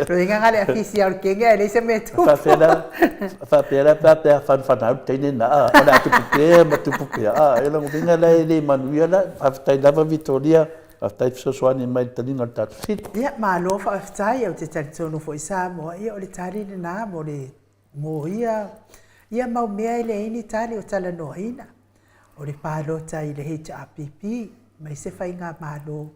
Loiga na le afisi au le kenge ae leai se mea e tupu. Faapea la pe a whanwhanau le teine na, a, o le a tupu pea ma tupu pea, a, e lona uiga la e le manuia la, faafetai lava Vitoria, faafetai fesoasoani mai i le taliga o le tatou fesili. Ia, malo faafetai, ou te talitonu foi Samoa, ia o le tali lena mo le Mo ia ia mau mea e leai ni tali o talanoaina, o le palota i le HRPP mai se faigamalo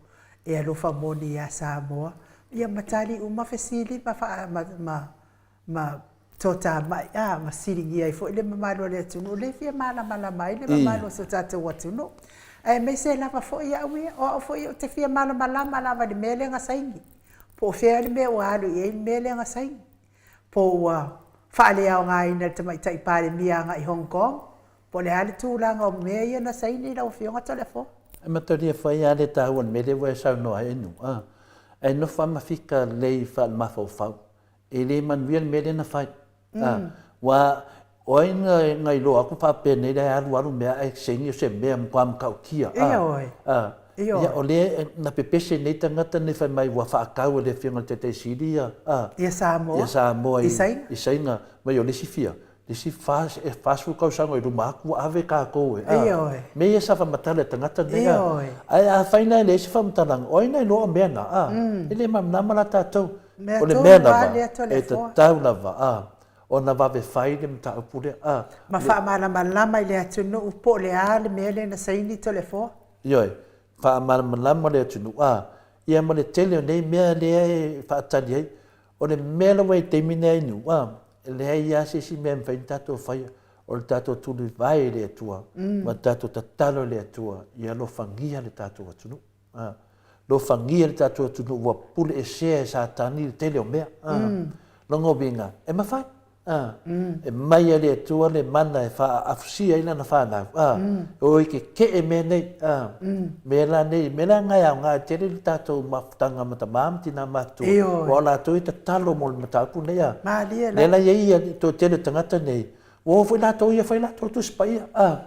e alofa moni iā Samoa, ia ma tali uma fesili ma faa ma ma ma toatamai a ma siligia ai foi le mamalu o le atunuu lea e fia malamalama ai le mamalu o so tatou atunuu. Aemaise lava foi au ia, o au foi ou te fia malamalama lava i le mea lea na saini, po o fea le mea ua alu i ai le mea lea na saini. po ua faaleaogaina e le Tamaitai Palemia agai i Hong Kong, po o le a le tulaga o mea ia na saini lau Afioga Toleafoa? E matalia fai lava le taua o le mea lea ua e saunoa ai Nu'u, a, ae nofo lava ma fika lelei faale-mafaufau, e le manuia le mea lea na fai. A, ua, o ai na, na iloa atu faapea nei la e alualu mea ae saini o se mea matua matautia. A, Ioe. a, Ioe. Ia, o lea na pepese nei tagata nei fai mai ua faatau e le Afioga i le Taitai Sili ia, a, Ia Samoa. ia Samoa i, I Saina. i Saina. Mai o le isi fia, le isi fa, e 40 tausaga i luma atu ua ave tatou e, a, Ioe. mea ia sa faamatala e tagata nei, a. Ioe. Ae afai la e leai se faamatalaga, o ai na iloa o mea na, a? E le malamalama la tatou. Mea O le tonu mea lava lava, lea e Toleafoa. tatau lava, a, ona vave fai le mataupu lea, a. Ma faamalamalama i le atunuu po o le a le mea lea na saini Toleafoa. Ioe, faamalamalama le atunuu, a, ia ma le tele o nei mea lea e faatali ai. O le mea lava i le taimi nei a Nu'u, a, e leai lava se isi mea e mafai ona tatou faia, o le tatou tulivae i le Atua ma le tatou tatalo i le Atua ia alofagia le tatou atunuu. A, alofagia le tatou atunuu ua puleesea e Satani le tele o mea. A, lona uiga, e mafai. A, e mai e le Atua le mana e faaafusia ai lana fanau. A, e o i kekeʻe mea nei. A, mea la nei, mea la na e aoga ai tele le tatou mafutaga ma tamā ma tinā matutua, aua o latou e tatalo mo le mataupu nei. A, lea la e i ai ia toatele o tagata nei, ua o foi latou ia fai latou Tusi Paia. A,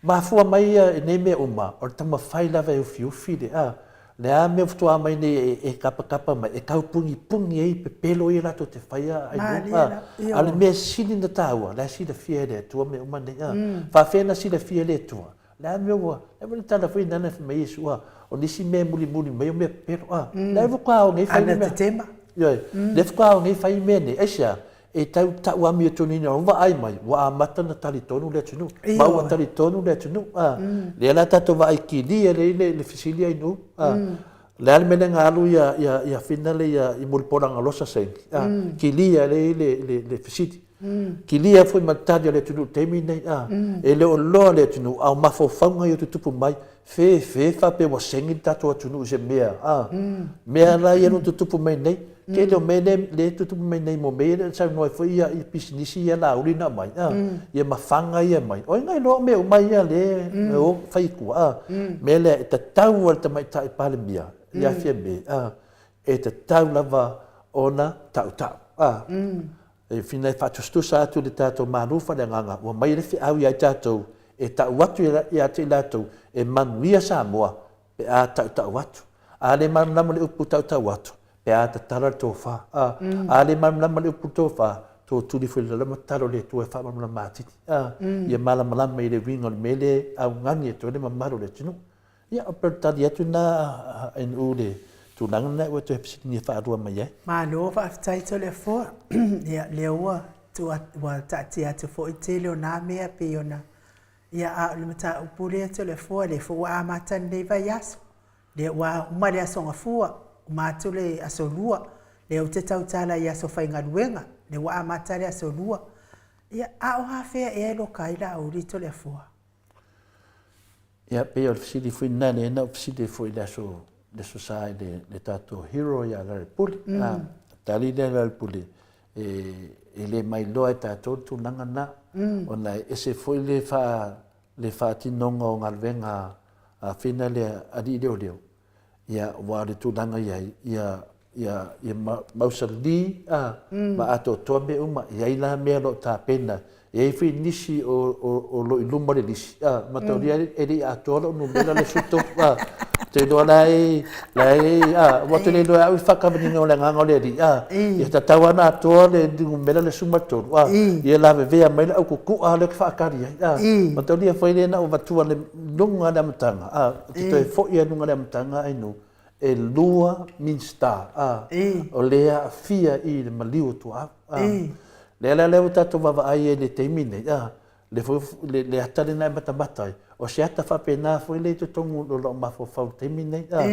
Mafua mai ia i nei mea uma, o le taumafai lava e ufiufi le, a, le a mea faatoa mai nei e kapakapa mai, e tau pugipugī ai pepelo ia latou te faia ai luga, a, a o le mea sili ona taua, la e silafia e le Atua mea uma nei, a. Faafefea ona silafia e le Atua? Le a mea ua, e le tala foi lana fai mai Iesu, a, o nisi mea e mulimuli mai o mea pepelo, a. La e faatoa o nei fai mea. Ioe, lea faatoa o nei fai mea nei, aisea? E tau tau amiotonuina o vaai mai, ua amata ona talitonu le atunuu. Ma ua talitonu le atunuu. A, lea la tatou vaai kilia lelei le, le fesili ai nuu. A, le a le mea lea na alu ia, ia, ia finale ia i Mulipola Losa saini. A, kilia lelei le, le, le fesili. Kilia foi ma le tali a le atunuu i le taimi lenei. A, e le o loa le atunuu, a o mafaufauga ia o tutupu mai, Fe, fe faapea ua segi le tatou atunuu i se mea, a. Mea la ia o lo o tutupu mai nei. Tele o mea lea e tutupu mai nei mo mea ia lea na saunoa ai foi ia pisinisi ia Laauli na aumai, a, ia ma faga ia e aumai. O ai na iloa o mea uma ia lea e o fai i tua, a. Mea lea e tatau lava i le Tamaitai Palemia ia Fiame, a, e tatau lava ona tautau, a. E whina e faatusatusa atu le tatou Malo faaleagaga ua mai le feau ia i tatou e tau atu ia te i latou e manuia Samoa pe a tautau atu. A le malamalama le upu tautau atu, pe a tatala le tofa. A, a le malamalama le upu tofa, totuli foi le lama tatalo le Atua e faamalamalama atili. A, ia malamalama i le uiga o le mea lea e augani atu ai le mamalu o le atunuu. Ia, o pei o le tali atu lena a NU i le tulaga lena ua toe fesiligia faalua mai ai. Malo faafetai Toleafoa. Ia, lea ua tuu atu, ua taatia atu foi le tele o na mea pei ona, ia, a o le mataupu lea Toleafoa, lea foi ua amata lenei vaiaso, lea ua uma le Aso Gafua, uma atu le Aso Lua, lea ou te tautala i aso faigaluega, lea ua amata le Aso Lua. Ia, a o afea ea e loka ai Laauli Toleafoa? Ia, pei o le fesili foi lena lea na ou fesili ai foi i le aso, le aso Sa i le, le tatou hero ia Larry Pule. Mm. A, tali lea Larry Pule, e, e le mailoa e tatou le tulaga lena. Mm. Ona e ese foi le, faa, le faatinoga o galuega a fina lea alii leoleo. Ia, aua o le tulaga i ai, ia, ia, ia mausali a, ma atoatoa mea uma. E i ai la mea o lo o tapena. E i ai foi nisi o, o, o lo o i luma o le lisi, a, mataulia e le i atoa lou numera le 13, a. Ou te iloa la e, la e, a, ua te le iloa e au i le faakavaniga o le Agaga o le Alii, a. Ia tatau lava ona atoa le numera le 13, a, ia lavevea mai le aukukua lea ou te faatali ai, a. Mataulia foi lea na ou avatua i luga o le amataga, a. Ou te toe foi i luga o le amataga ainu, e lua Minista, a, o lea e aafia i le maliu o Tuaau. A, lea la lea ua tatou vaavaai ai i le taimi nei, a, le foi le, le ata lena e matamata ai, o se ata faapena foi lea i totonu o lou mafaufau i le taimi nei, a,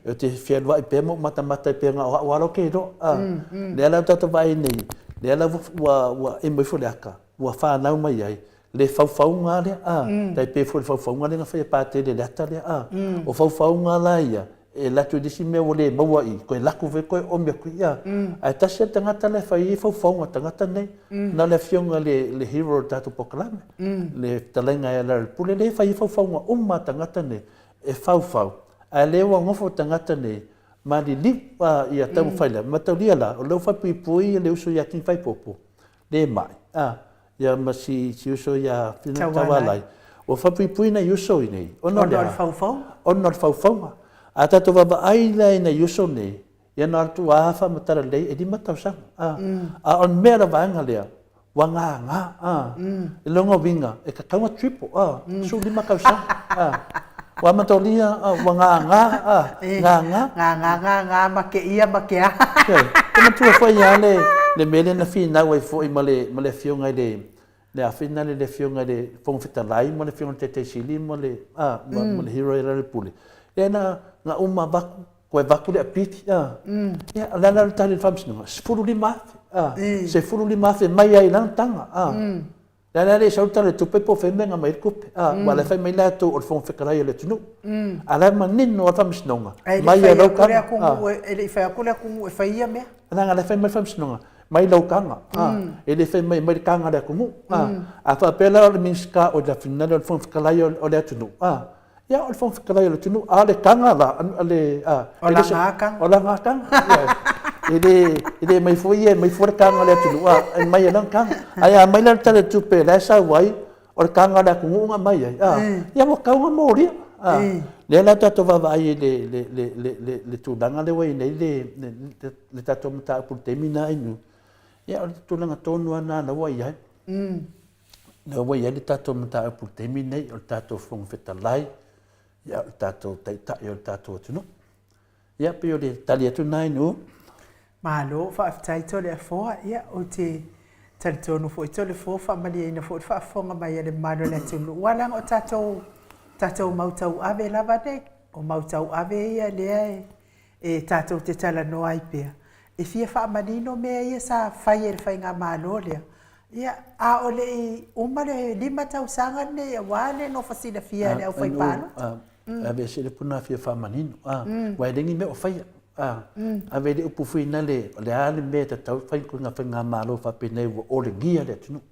ou te fealuai pea ma ou matamata ai pea na o au lava la ou te iloa, a, lea la ua tatou vaai nei, lea la ua, ua emo ifo le ata, ua fanau mai ai le faufauga lea, a, tai pei foi o le faufauga lea na fai e Patele i le ata lea, a. O faufauga la ia, e alu atu i le isi mea ua le maua i i, toe laku foi toe oomi atu i i, a. Ae tasi lava le tagata la e fai ai faufauga a tagata nei, na o le afioga i le, le hero o le tatou polokalame, le fetalaiga ia Larry Pule, lea e fai ai faufauga uma a tagata nei, e faufau, ae lea ua nofo tagata nei, maliliu, a, ia taumafai lea. Mataulia la, o lea ua faapuipui le uso ia King Faipopo, le mai, a, ia ma si, si uso ia Whina Taualai, ua faapuipui nai uso i nei, ona o le a? Ona o le faufauga. Ona o le faufauga. A tatou vaavaai la i nai uso nei, ia na o le tuaa faamatala lelei e lima tausaga, a. A o le mea o le vaega lea, ua gagā, a. I lona uiga, e tatau ona triple, a, 15 tausaga, a. Ua amatalia, a, ua gagā, a, gagā. Gagā, gagā ma ke ia ma ke aha. Ioe. E matua foi lava le, le mea lea na finau ai foi ma le, ma le Afioga i le, le afina le, le Afioga i le Fofoga Fetalai ma le Afioga i le Taitai Sili ma le, a, ma, ma le Hero Lealailepule. Lea na, na uma avatu, toe avatu le apili, a. Ia, o le a la le tali a le Faamasinoga? $15,000, a. $15,000 mai lava i lana taga, a. Le a le sau le tala o le tupe po o fea mea na aumai ai le tupe. A, aua o la e fai mai latou o le Fofoga Fetalai o le atunuu. A o la e manino lava le Faamasinoga, mai a lau taga. E le i fai atu le atunuu e fai ia mea. Leaga o la e fai mai le Faamasinoga, mai lau taga. A, e le fai mai mai le taga a le atunuu. A, a faapea la o le Minisita o le o le Fofoga Fetalai o le atunuu, a, ia o le Fofoga Fetalai o le atunuu, a o le taga la a le, a. O lana taga. O lana taga. E le, e le aumai fua ia, e aumai fua le taga o le atunuu, a, e aumai e lana taga. Ae a aumai la le Tala o le Tupe o la e sau ai, o le taga o le atunuu na aumai ai, a, ia ua tatau ona molia. A, lea la tatou vaavaai i le, le, le, le, le, le tulaga lea ua i ai nei le, le, le tatou mataupu i le taimi lena Inu. Ia o le tulaga tonu lava lena la ua i ai. Lea ua i ai le tatou mataupu i le taimi lenei, o le tatou Fofoga Fetalai, ia, o le tatou Taitai o le tatou atunuu. Ia, pei o le tali atu lena Inu. Malo, faafetai Toleafoa. Ia, ou te talitonu foi Toleafoa, faamalieina foi le faafofoga mai a le mamalu o le atunuu, aua leaga o tatou, tatou mau tauave lava nei. O mau tauave ia lea e e tatou te talanoa ai pea, e fia faamanino mea ia sa fai e le faigamalo lea, ia, a o le i uma le lima tausaga lenei aua le nofo silafia e le aufaipalota. Ave ese le puna fia faamanino, aua e le ni mea o faia. Ave le upu foi na le, o le a le mea e tatau fai ko ngā faigamalo faapenei ua olegia le atunuu.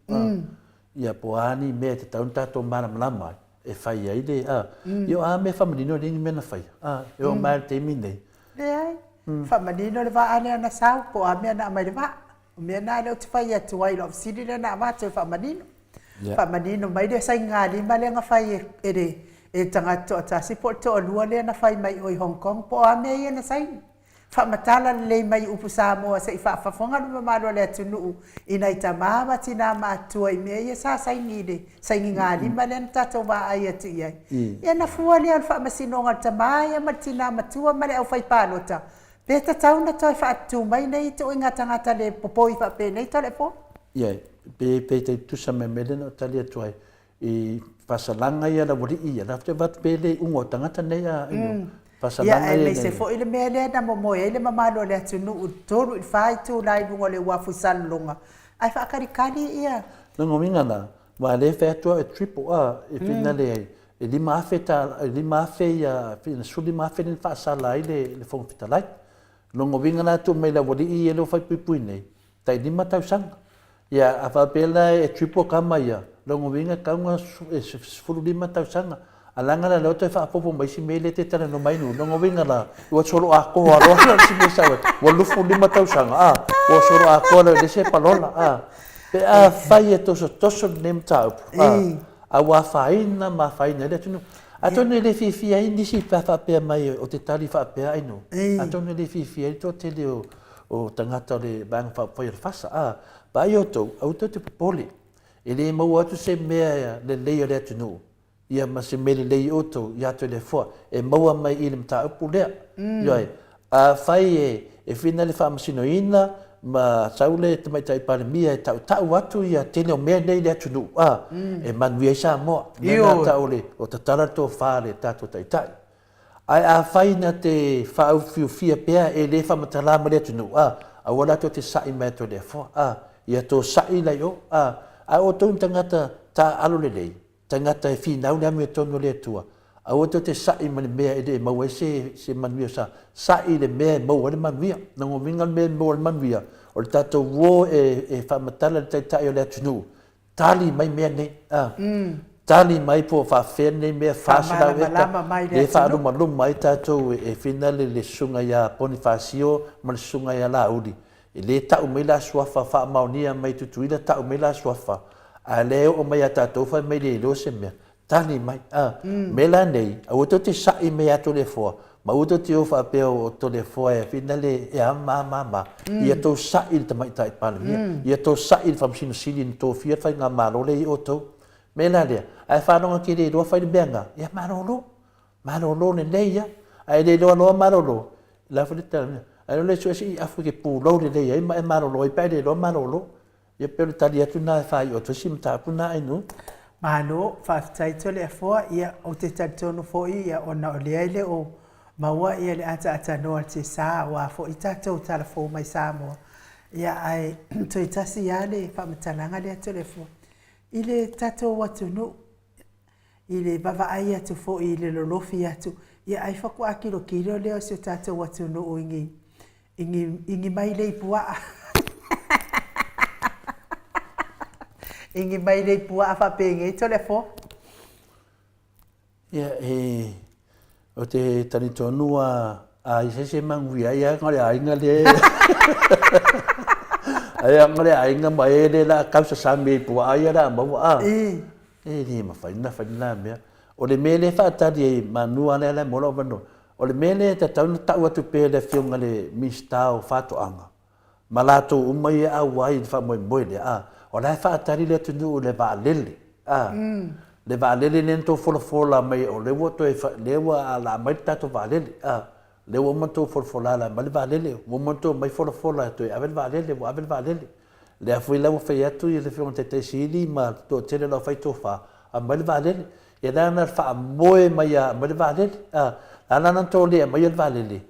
Ia po o a ni mea e tatau ona tatou malamalama ai e fai ai le, a, ia o a mea faamanino e leai ni mea na faia, a, e oo mai lava i le taimi lenei. Leai, faamanino le vaa lea na sau, po o a mea na aumai i le vaa. O mea na lea ou te fai atu ai i lau fesili lea na avatu e faamanino. Faamanino mai le sainigalima lea na fai e le e le tagata toatasi po o le toalua lea na fai mai i o i Hong Kong po o a mea ia na saini. Faamatala lelei mai upu Samoa se i faafafoga le mamalu o le atunuu i nai tama ma tina matutua i mea ia sa saini i le sainigalima lea na tatou vaai atu i ai. Ia ona fua lea o le faamasinoga o le tama ia ma le tina matua ma le aufaipalota, pe tatau ona toe faatutu mai nei ituaiga tagata le popoi faapenei Toleafoa? Ia, pe pe tai tutusa mai mea lea na ou tali atu ai i faasalaga ia a le aualii ia, latou te avatu pea le iuga o tagata nei a ino faasalaga ia. Aemaise foi le mea lea na momoe ai le mamalu o le atunuu i le 3 i le 4 itula i luga o le uafu i Salelologa, ae faakalikali ia. Lona uiga la, aua o lea e fai atu au e triple a, e finale ai, e 5,000 tala, e 5,000 ia, 15,000 lea na faasala ai le le Fofoga Fetalai. Lona uiga la e tuu mai i le aualii ia lea ua fai puipui nei, tai 5 tausaga. Ia, a faapea la e triple tama ia, lona uiga e tatau ona 15 tausaga. A leaga la o lea ua toe faaopoopo ma isi mea lea e te talanoa mai ai, lona uiga la, ua solo atoa loa la isi mea sau ai, ua 25 tausaga, a, ua solo atoa loa e leai se palola, a. Pe afai e tosotoso lenei mataupu, a, a ua afaina ma afaina ai le atunuu. Atonu e le fiafia ai nisi pe a faapea mai o te tali faapea ai no. Atonu e le fiafia ai le toatele o, o tagata o le Vaega Faaupufai o le FASA, a, vaai outou, aua tou te popole, e le maua atu se mea lelei o le atunuu, ia ma se mea lelei i outou ia Toleafoa, e maua mai i le mataupu lea. Ioe, afai e, e fina le faamasinoina ma sau le Tamaitai Palemia e tautau atu ia tele o mea nei i le atunuu, a, e manuia ai Samoa. O le mea lena tau o le, o tatala le tofa a le tatou Taitai. Ae afai na te faaufiufia pea e le faamatala ma le atunuu, a, aua la tou te sa'i mai a Toleafoa, a, ia tou sa'i la i o, a, ae outou ni tagata taaalo lelei, tagata e finau le amiotonu a le Atua, aua tou te sa'i ma le mea e le maua ai se, se manuia o sa, sa'i i le mea e maua ai le manuia. Lona uiga o le mea e maua ai le manuia, o le tatou uo e, e faamatala i le Taitai o le atunuu, tali mai mea nei, a, tali mai po o faafefea nei mea 400 eka lea e faalumaluma ai tatou e finale le susuga ia Ponifasio ma le susuga ia Laauli. E le tau mai la suafa faamaonia mai Tutuila tau mai la suafa, a lea e oo mai ia tatou fai mai le iloa se mea. Tali mai, a, mea la nei, aua tou te sa'i mai ia Toleafoa, ma aua tou te o faapea o Toleafoa e finale e a ma ma ma. Ia tou sa'i i le Tamaitai Palemia, ia tou sa'i i le Faamasino Sili na tofia le Faigamalo lea i outou. Mea la lea, ae faalogo ake le iloa fai le mea na, ia malolo, malolo lelei ia. Ae le iloa loa malolo, la foi le tala, ae le sue se i afu i ke pulou lelei ai ma e malolo ai pe a e le iloa malolo. Ia pei o le tali atu lena e faaiu atu ai si mataupu lena Ainuu. Malo, faafetai Toleafoa, ia ou te talitonu foi ia ona o lea e le o maua ia le ataatanoa o le tiasa aua foi tatou tala fou mai Samoa, ia ae toe tasi lava le faamatalaga lea Toleafoa, i le tatou atunuu i le vaavaai atu foi i le lolofi atu, ia ai faatoa tilotilo lea o si o tatou atunuu i ni i ni i ni mailei puaa i ni mailei puaa faapenei Toleafoa. Ia e ou te talitonu a a i se se manuia ai a le aiga le ai a le aiga ma e le la kau sasami i puaa ia la maua a e le mafai na fai na mea o le mea le faatali ai manu a le ala mo lou avanoa o le mea le tatau na tau atu pea le afioga le Minisita o Faatoaga ma latou uma ia e auai i le faamoemoe lea, a, o la e faatali le atunuu i le vaalele, a, le vaalele lea na tou folafola mai o lea ua toe, lea ua alaa mai le tatou vaalele, a, lea ua uma ona tou folafola alaa mai le vaalele, ua uma ona tou omai folafola e toe ave le vaalele, ua ave le vaalele. Lea foi la ua fai atu le Afioga i le Taitai Sili ma le toatele o le aufai tofa, aumai le vaalele. Ia le ala na faamoe mai lava aumai le vaalele, a, le ala na tou le aumaia le vaalele,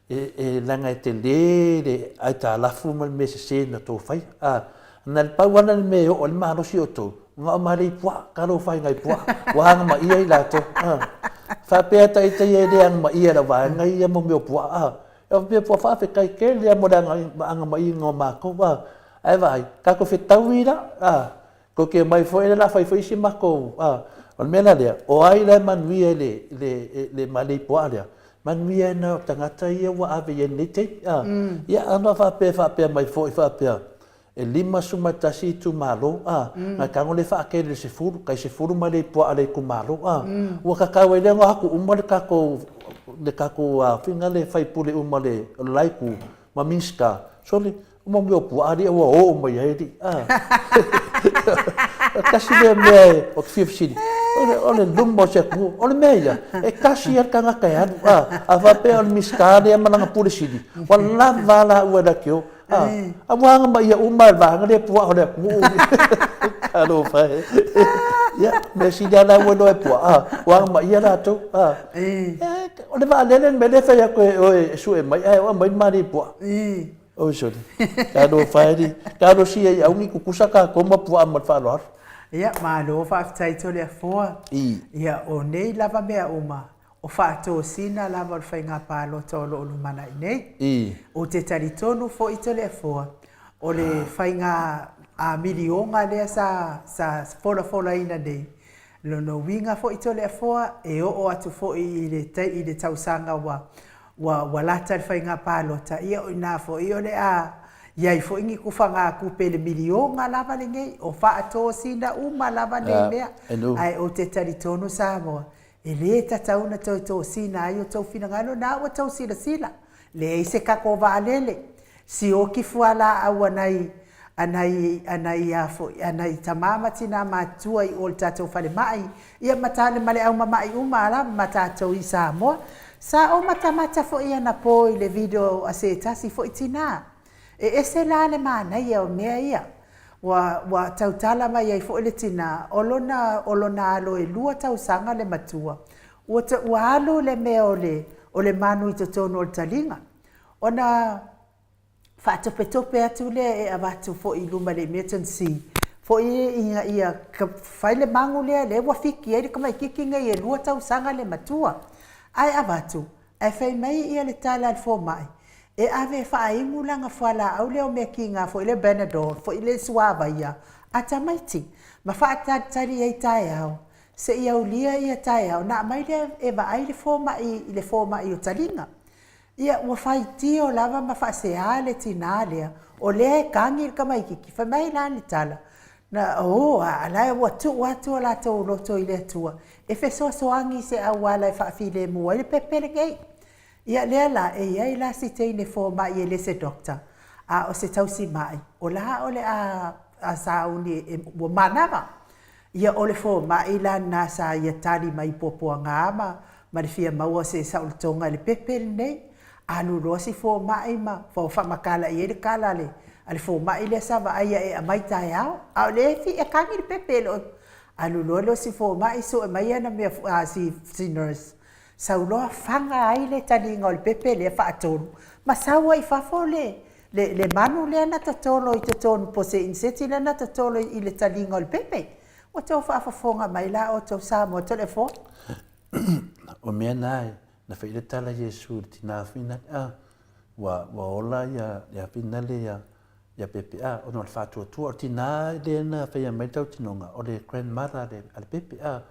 E leaga e tele le aitalafu ma le mea sese na tou faia. A, na le pau lava le mea e oo ai le malosi o outou, na o mailei puaa, talofa e nai puaa, ua agamaia i latou. A, faapea ta ita ia e le agamaia e lau vaega ia mo mea o puaa. A, e faapea ua faafetai tele lava mo le agamaiina o matou. A, ae vaai, tatou fetaui la, a, Tou te omai foi o le a fai foi si matou, a, o le mea la lea, o ai la e manuia i le, le, le malei puaa lea? Manuia ai na o tagata ia ua ave i ai i lenei taimi, a. Ia, ana faapea, faapea mai foi faapea, e 51 itumalo, a, na tago lea faatele i le 10, tai 10 malei puaa a le itumalo, a. Ua tatau ai lea ona o atu uma le tatou le tatou afiga le faipule uma le o le la itu ma Minisita, sole, o mau mea o puaa alii ua o uma i ai alii, a. Tasi lea mea ou te fia fesili, o le luma o se atunuu, o le mea ia, e tasi lava le tagata e alu, a. A faapea o le Minisita lea ma lana Pule Sili, ua lava a laua e latou te o, a. A ua agamaia uma lava e le vaega lea puaa o le atunuu. Talofa e. Ia, mea sili lava la ua iloa e puaa, a, ua agamaia latou, a. O le vaalele le mea lea e fai atu e oe e sue mai ae oo mai le malie puaa. Oi sole. Talofa e alii. Talosia ia aua ne i tutusa tatou ma puaa ma le faaaloalo. Ia, malo faafetai Toleafoa. Ia, o nei lava mea uma, o faatosina lava o le faiga palota o lo o lumanai nei. Ou te talitonu foi Toleafoa, o le faiga miliona lea sa folafolaina nei, Lona uiga foi Toleafoa, e oo atu foi i le i le tausaga ua ua ua lata le faiga palota, ia o ina foi o le a i ai foi ni tufagatupe i le miliona lava lenei, o faatosina uma lava nei mea. Ae ou te talitonu Samoa, e le tatau ona toe tosina ai o tou finagalo, o lena ua tou silasila, leai se tatou vaalele, Sioki fualaau a nai, a nai, a nai a foi, a nai tama ma tina matutua i o i le tatou falemai, ia ma ta, ma le au mamai uma lava ma tatou i Samoa. Sa ou matamata foi anapo i le video a se tasi foi tina. E ese la le manaia o mea ia. Ua, ua tautala mai ai foi le tina, o lona, o lona alo e lua tausaga le matua, ua, ua alu le mea o le, o le manu i totonu o le taliga. Ona faatopetope atu lea e avatu foi i luma i le emergency foi ina ia fai le magu lea, lea ua fiki ai le tamaititi nei e 2 tausaga le matua. Ae avatu, ae fai mai ia le tala a le fomai, e ave e faainu lana fualaau lea o meakiga foi lea Panadol foi lea suavaia a tamaiti, ma faatalitali ai taeao seia aulia ia taeao ona aumai lea e vaai le fomai i le fomai o taliga. Ia, ua faitio lava ma faasea le tinā lea, o lea e tagi le tamaitiiti. Fai mai la le tala, na, oo, a la e ua tuu atu o latou loto i le Atua e fesoasoani i se auala e faafilemu ai le pepe lenei. Ia, lea la, e i ai la si teine fomai e le se doctor, a o se tausimai, o la o le a sauni e, ua manava. Ia, o le fomai la lena sa ia tali mai i puapuaga ma ma le fia maua o se saolotoga i le pepe lenei. Alu loa si fomai ma faamatala i ai le tala a le a le fomai lea sa vaaia e aumai taeao, a o lea e e kagi le pepe e le o alu loa lea o si fomai sue mai ana mea si si nurse, sau loa faga ai le taliga o le pepe lea faatolu ma sau ai i fafo le le le manu lea na totolo i totonu po o se iniseti lea na totolo i le taliga o le pepe. Ua tou faafofoga mai la outou Samoa Toleafoa. O mea na e, na fai le tala Iesu i le tina finale, a, ua, ua ola ia, ia finale ia, ia Pepe, a, ona o le faatuatua, o le tina lea na faia mai le tautinoga, o le grandmother a le, a le Pepe, a,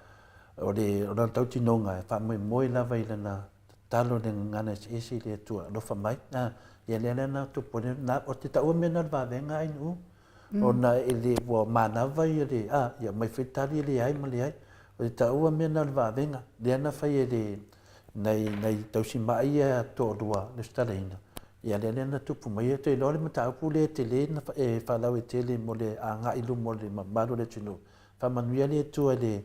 o le, o lana tautinoga e faamoemoe lava i lana tatalo i le gagana eseese i le Atua, alofa mai, a, ia lea la na tupu ai, na, o te taua mea na o le vavega ai nuu, Ona e le, ua manava ia le, a, ia aumai foi tali e leai ma leai. O le taua mea na o le vavega, lea na fai e le, nai, nai tausimai ia toalua lesitalaina, ia lea lea na tupu mai ai. Ou te iloa o le mataupu lea e tele na, e faalauaitele mo le agai i luma o le mamalu o le atunuu. Faamanuia le Atua i le,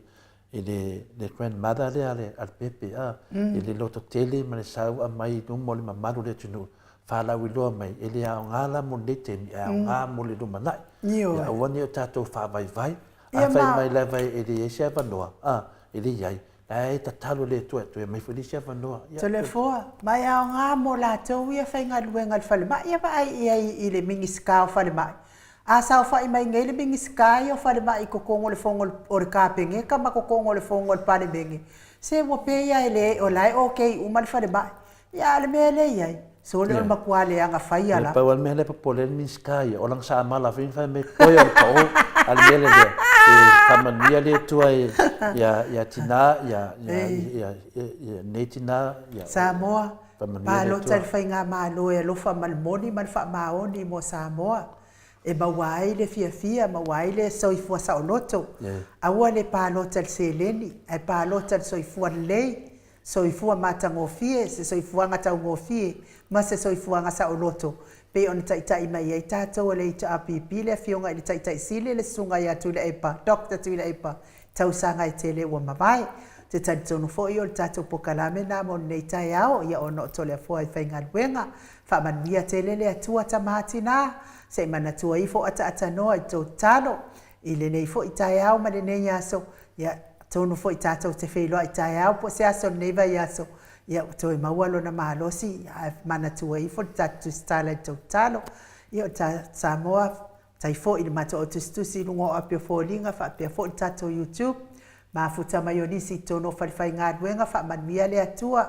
i le, le grandmother lea a le, a le Pepe, a, i le lototele ma le sau aumai i luma o le mamalu o le atunuu, faalauiloa mai, e le aoga la mo lenei taimi, ae aoga mo le lumanai. Ia aua ne i o tatou faavaivai. A fai mai lava e leai se avanoa, a, e leai, ae tatalo i le Atua e toe aumai foi le isi avanoa. Toleafoa, ma e aoga mo latou ia faigaluega i le falemai, ia vaai i ai i le Minisita o Falemai. A saofai mai nei le Minisita ia o Falemai i totonu o le fono o le Kapeneta ma totonu o le fono a le Palemene, se ua pei lava e le, o la e okay uma le falemai. Ia, a o le mea lea e i ai, sole o le matua leaga faia la. Pau lava le mea lea e popole ai le Minisita ia, o lana samala foi na fai mai koe o le pao, a o le mea lea lea, e faamanuia le Atua ia tina, ia nei tina, ia Samoa, palota i le Faigamalo e alofa ma le moni ma le faamaoni mo Samoa, e maua ai le fiafia, maua ai le soifua saoloto. Aua le palota i le seleni, ae palota i le soifua lelei. soifua matagofie, se soifuaga taugofie ma se soifuaga saoloto pei ona taitai mai ai tatou e le HRPP le Afioga i le Taitai Sili le Susuga ia Tuilaepa, Doctor Tuilaepa, i tausaga e tele ua mavae. Ou te talitonu foi o le tatou pokalame lena mo lenei taeao, ia ona o Toleafoa e faigaluega. Faamanuia tele le Atua tama tina, se i manatua ifo ataaatanoa i tou tatalo i lenei foi taeao ma lenei aso, ia atonu foi tatou te feiloai taeao po o se aso o lenei vaiaso, ia ua toe maua lona malosi, ae manatua ifo le tatou tusitala i le tou tatalo. Ia o Samoa, faafetai foi i le matou au tusitusi i luga o api o foliga faapea foi le tatou YouTube, mafuta mai o nisi i totonu o falefaigaluega, faamanuia le Atua,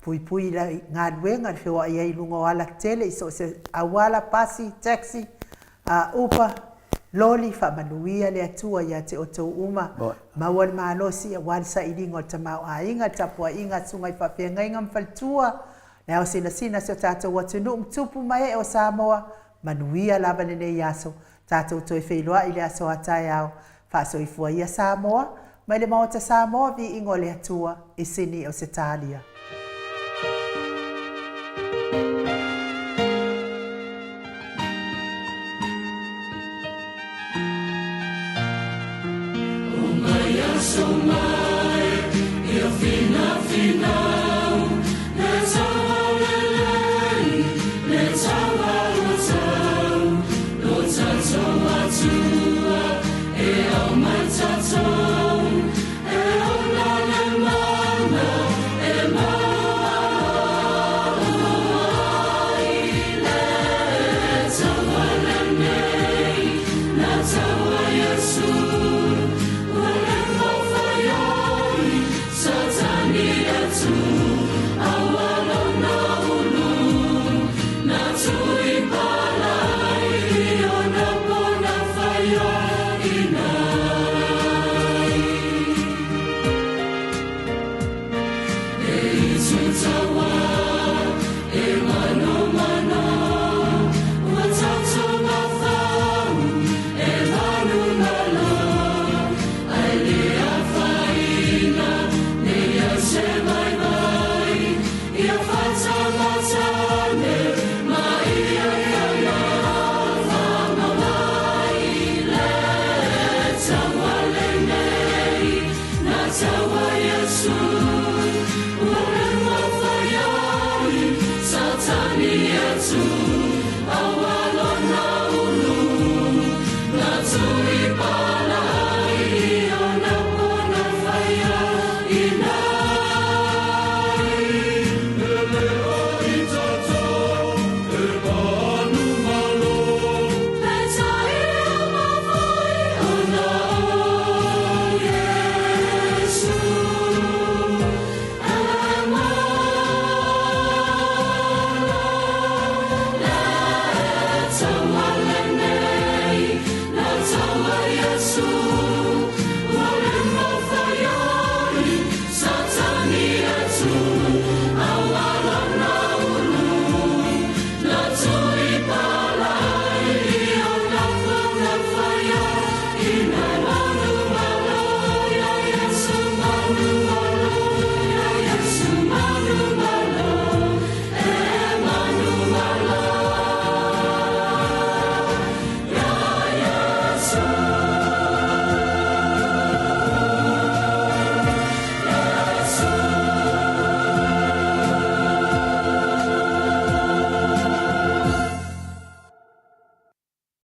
puipui i galuega i le feoai ai i luga o alatetele i so o se auala, pasi, taxi, uber, loli, faamanuia le Atua ia te outou uma, maua le malosi aua le sailiga o le tamaoaiga, le tapuaiga a susuga i faafeagaiga ma faletua, le ao sinasina o si o tatou atunuu ma tupu ma ee o Samoa, manuia lava lenei aso, tatou toe feiloai i le aso a taeao, faasoifua ia Samoa, mai le Maota Samoa, viiga o le Atua i Sini Ausetalia.